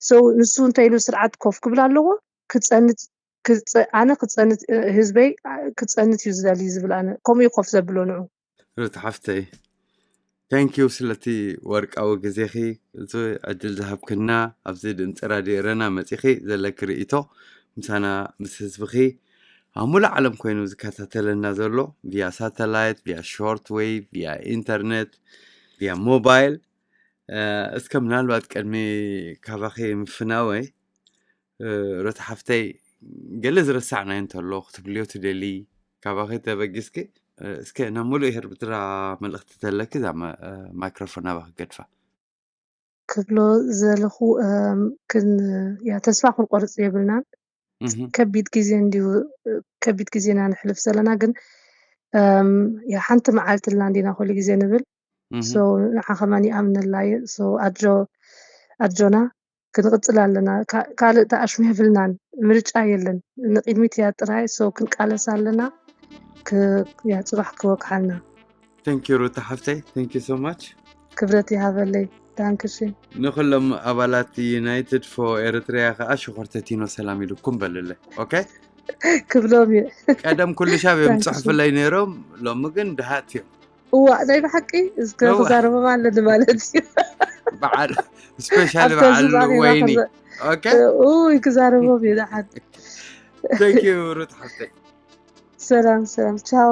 ሶ ንሱ እንታይ ኢሉ ስርዓት ኮፍ ክብል ኣለዎ ክጸንት ክጸ- ኣነ ክጸንት እ፣ ህዝበይ እ፣ ክጸንት እዩ ዝደሊ ዝብል ኣነ ከምኡ እዩ ኮፍ ዘብሎ ንዑ። ሩት ሓፍተይ ታንኪዩ ስለቲ ወርቃዊ ግዜኺ እዚ ዕድል ዝሃብክና ኣብዚ ድምፂ ራድዮ ኤረና መፂኺ ዘለኪ ርእይቶ ምሳና ምስ ህዝብኺ ኣብ ሙሉእ ዓለም ኮይኑ ዝከታተለና ዘሎ ቪያ ሳተላይት ቪያ ሾርት ዌይ ቪያ ኢንተርኔት ቪያ ሞባይል እስከ ምናልባት ቅድሚ ካባኺ ምፍናወይ ሮታ ሓፍተይ ገለ ዝረሳዕናዮ እንተሎ ክትብልዮ ትደሊ ካባኺ ተበጊስኪ እስከ ናብ ሙሉእ ኤርትራ መልእኽቲ ተለኪ እዛ ማይክሮፎን ናባኺ ገድፋ። ክብሎ ዘለኹ ክን ያ ተስፋ ክንቆርጽ የብልናን። ከቢድ ግዜ እንዲሁ ከቢድ ግዜና ንሕልፍ ዘለና ግን ያ ሓንቲ መዓልቲ ልና እንዲና ኩሉ ግዜ ንብል። ሶ ንዓ ከማን ይኣምነላ እየ። ሶ ኣጆ ኣጆና ክንቕጽል ኣለና። ካልእ ተኣሽሙ የብልናን፣ ምርጫ የለን። ንቕድሚት እያ ጥራይ። ሶ ክንቃለስ ኣለና። ያ ጽባሕ ክወክሓልና። Thank you ሩታ ሓፍተይ thank you so much። ክብረት ይሃበለይ። ዳንክሽን። ንኩሎም ኣባላት United for Eritrea ከዓ ሽኮር ተቲኖ ሰላም ኢልኩም በልለ። ኦኬ ክብሎም እየ። ቀደም ኩሉ ሻብ እዮም ጽሕፍለይ ነይሮም፣ ሎሚ ግን ድሃት እዮም። እዋ ናይ ብሓቂ እስከ ክዛረቦም ኣለኒ ማለት እዩ። በዓል ስፔሻሊ በዓል ወይኒ። ኦኬ ኡይ ክዛረቦም እዩ ድሓን። Thank you ሩት ሓፍተይ። ሰላም ሰላም ቻው።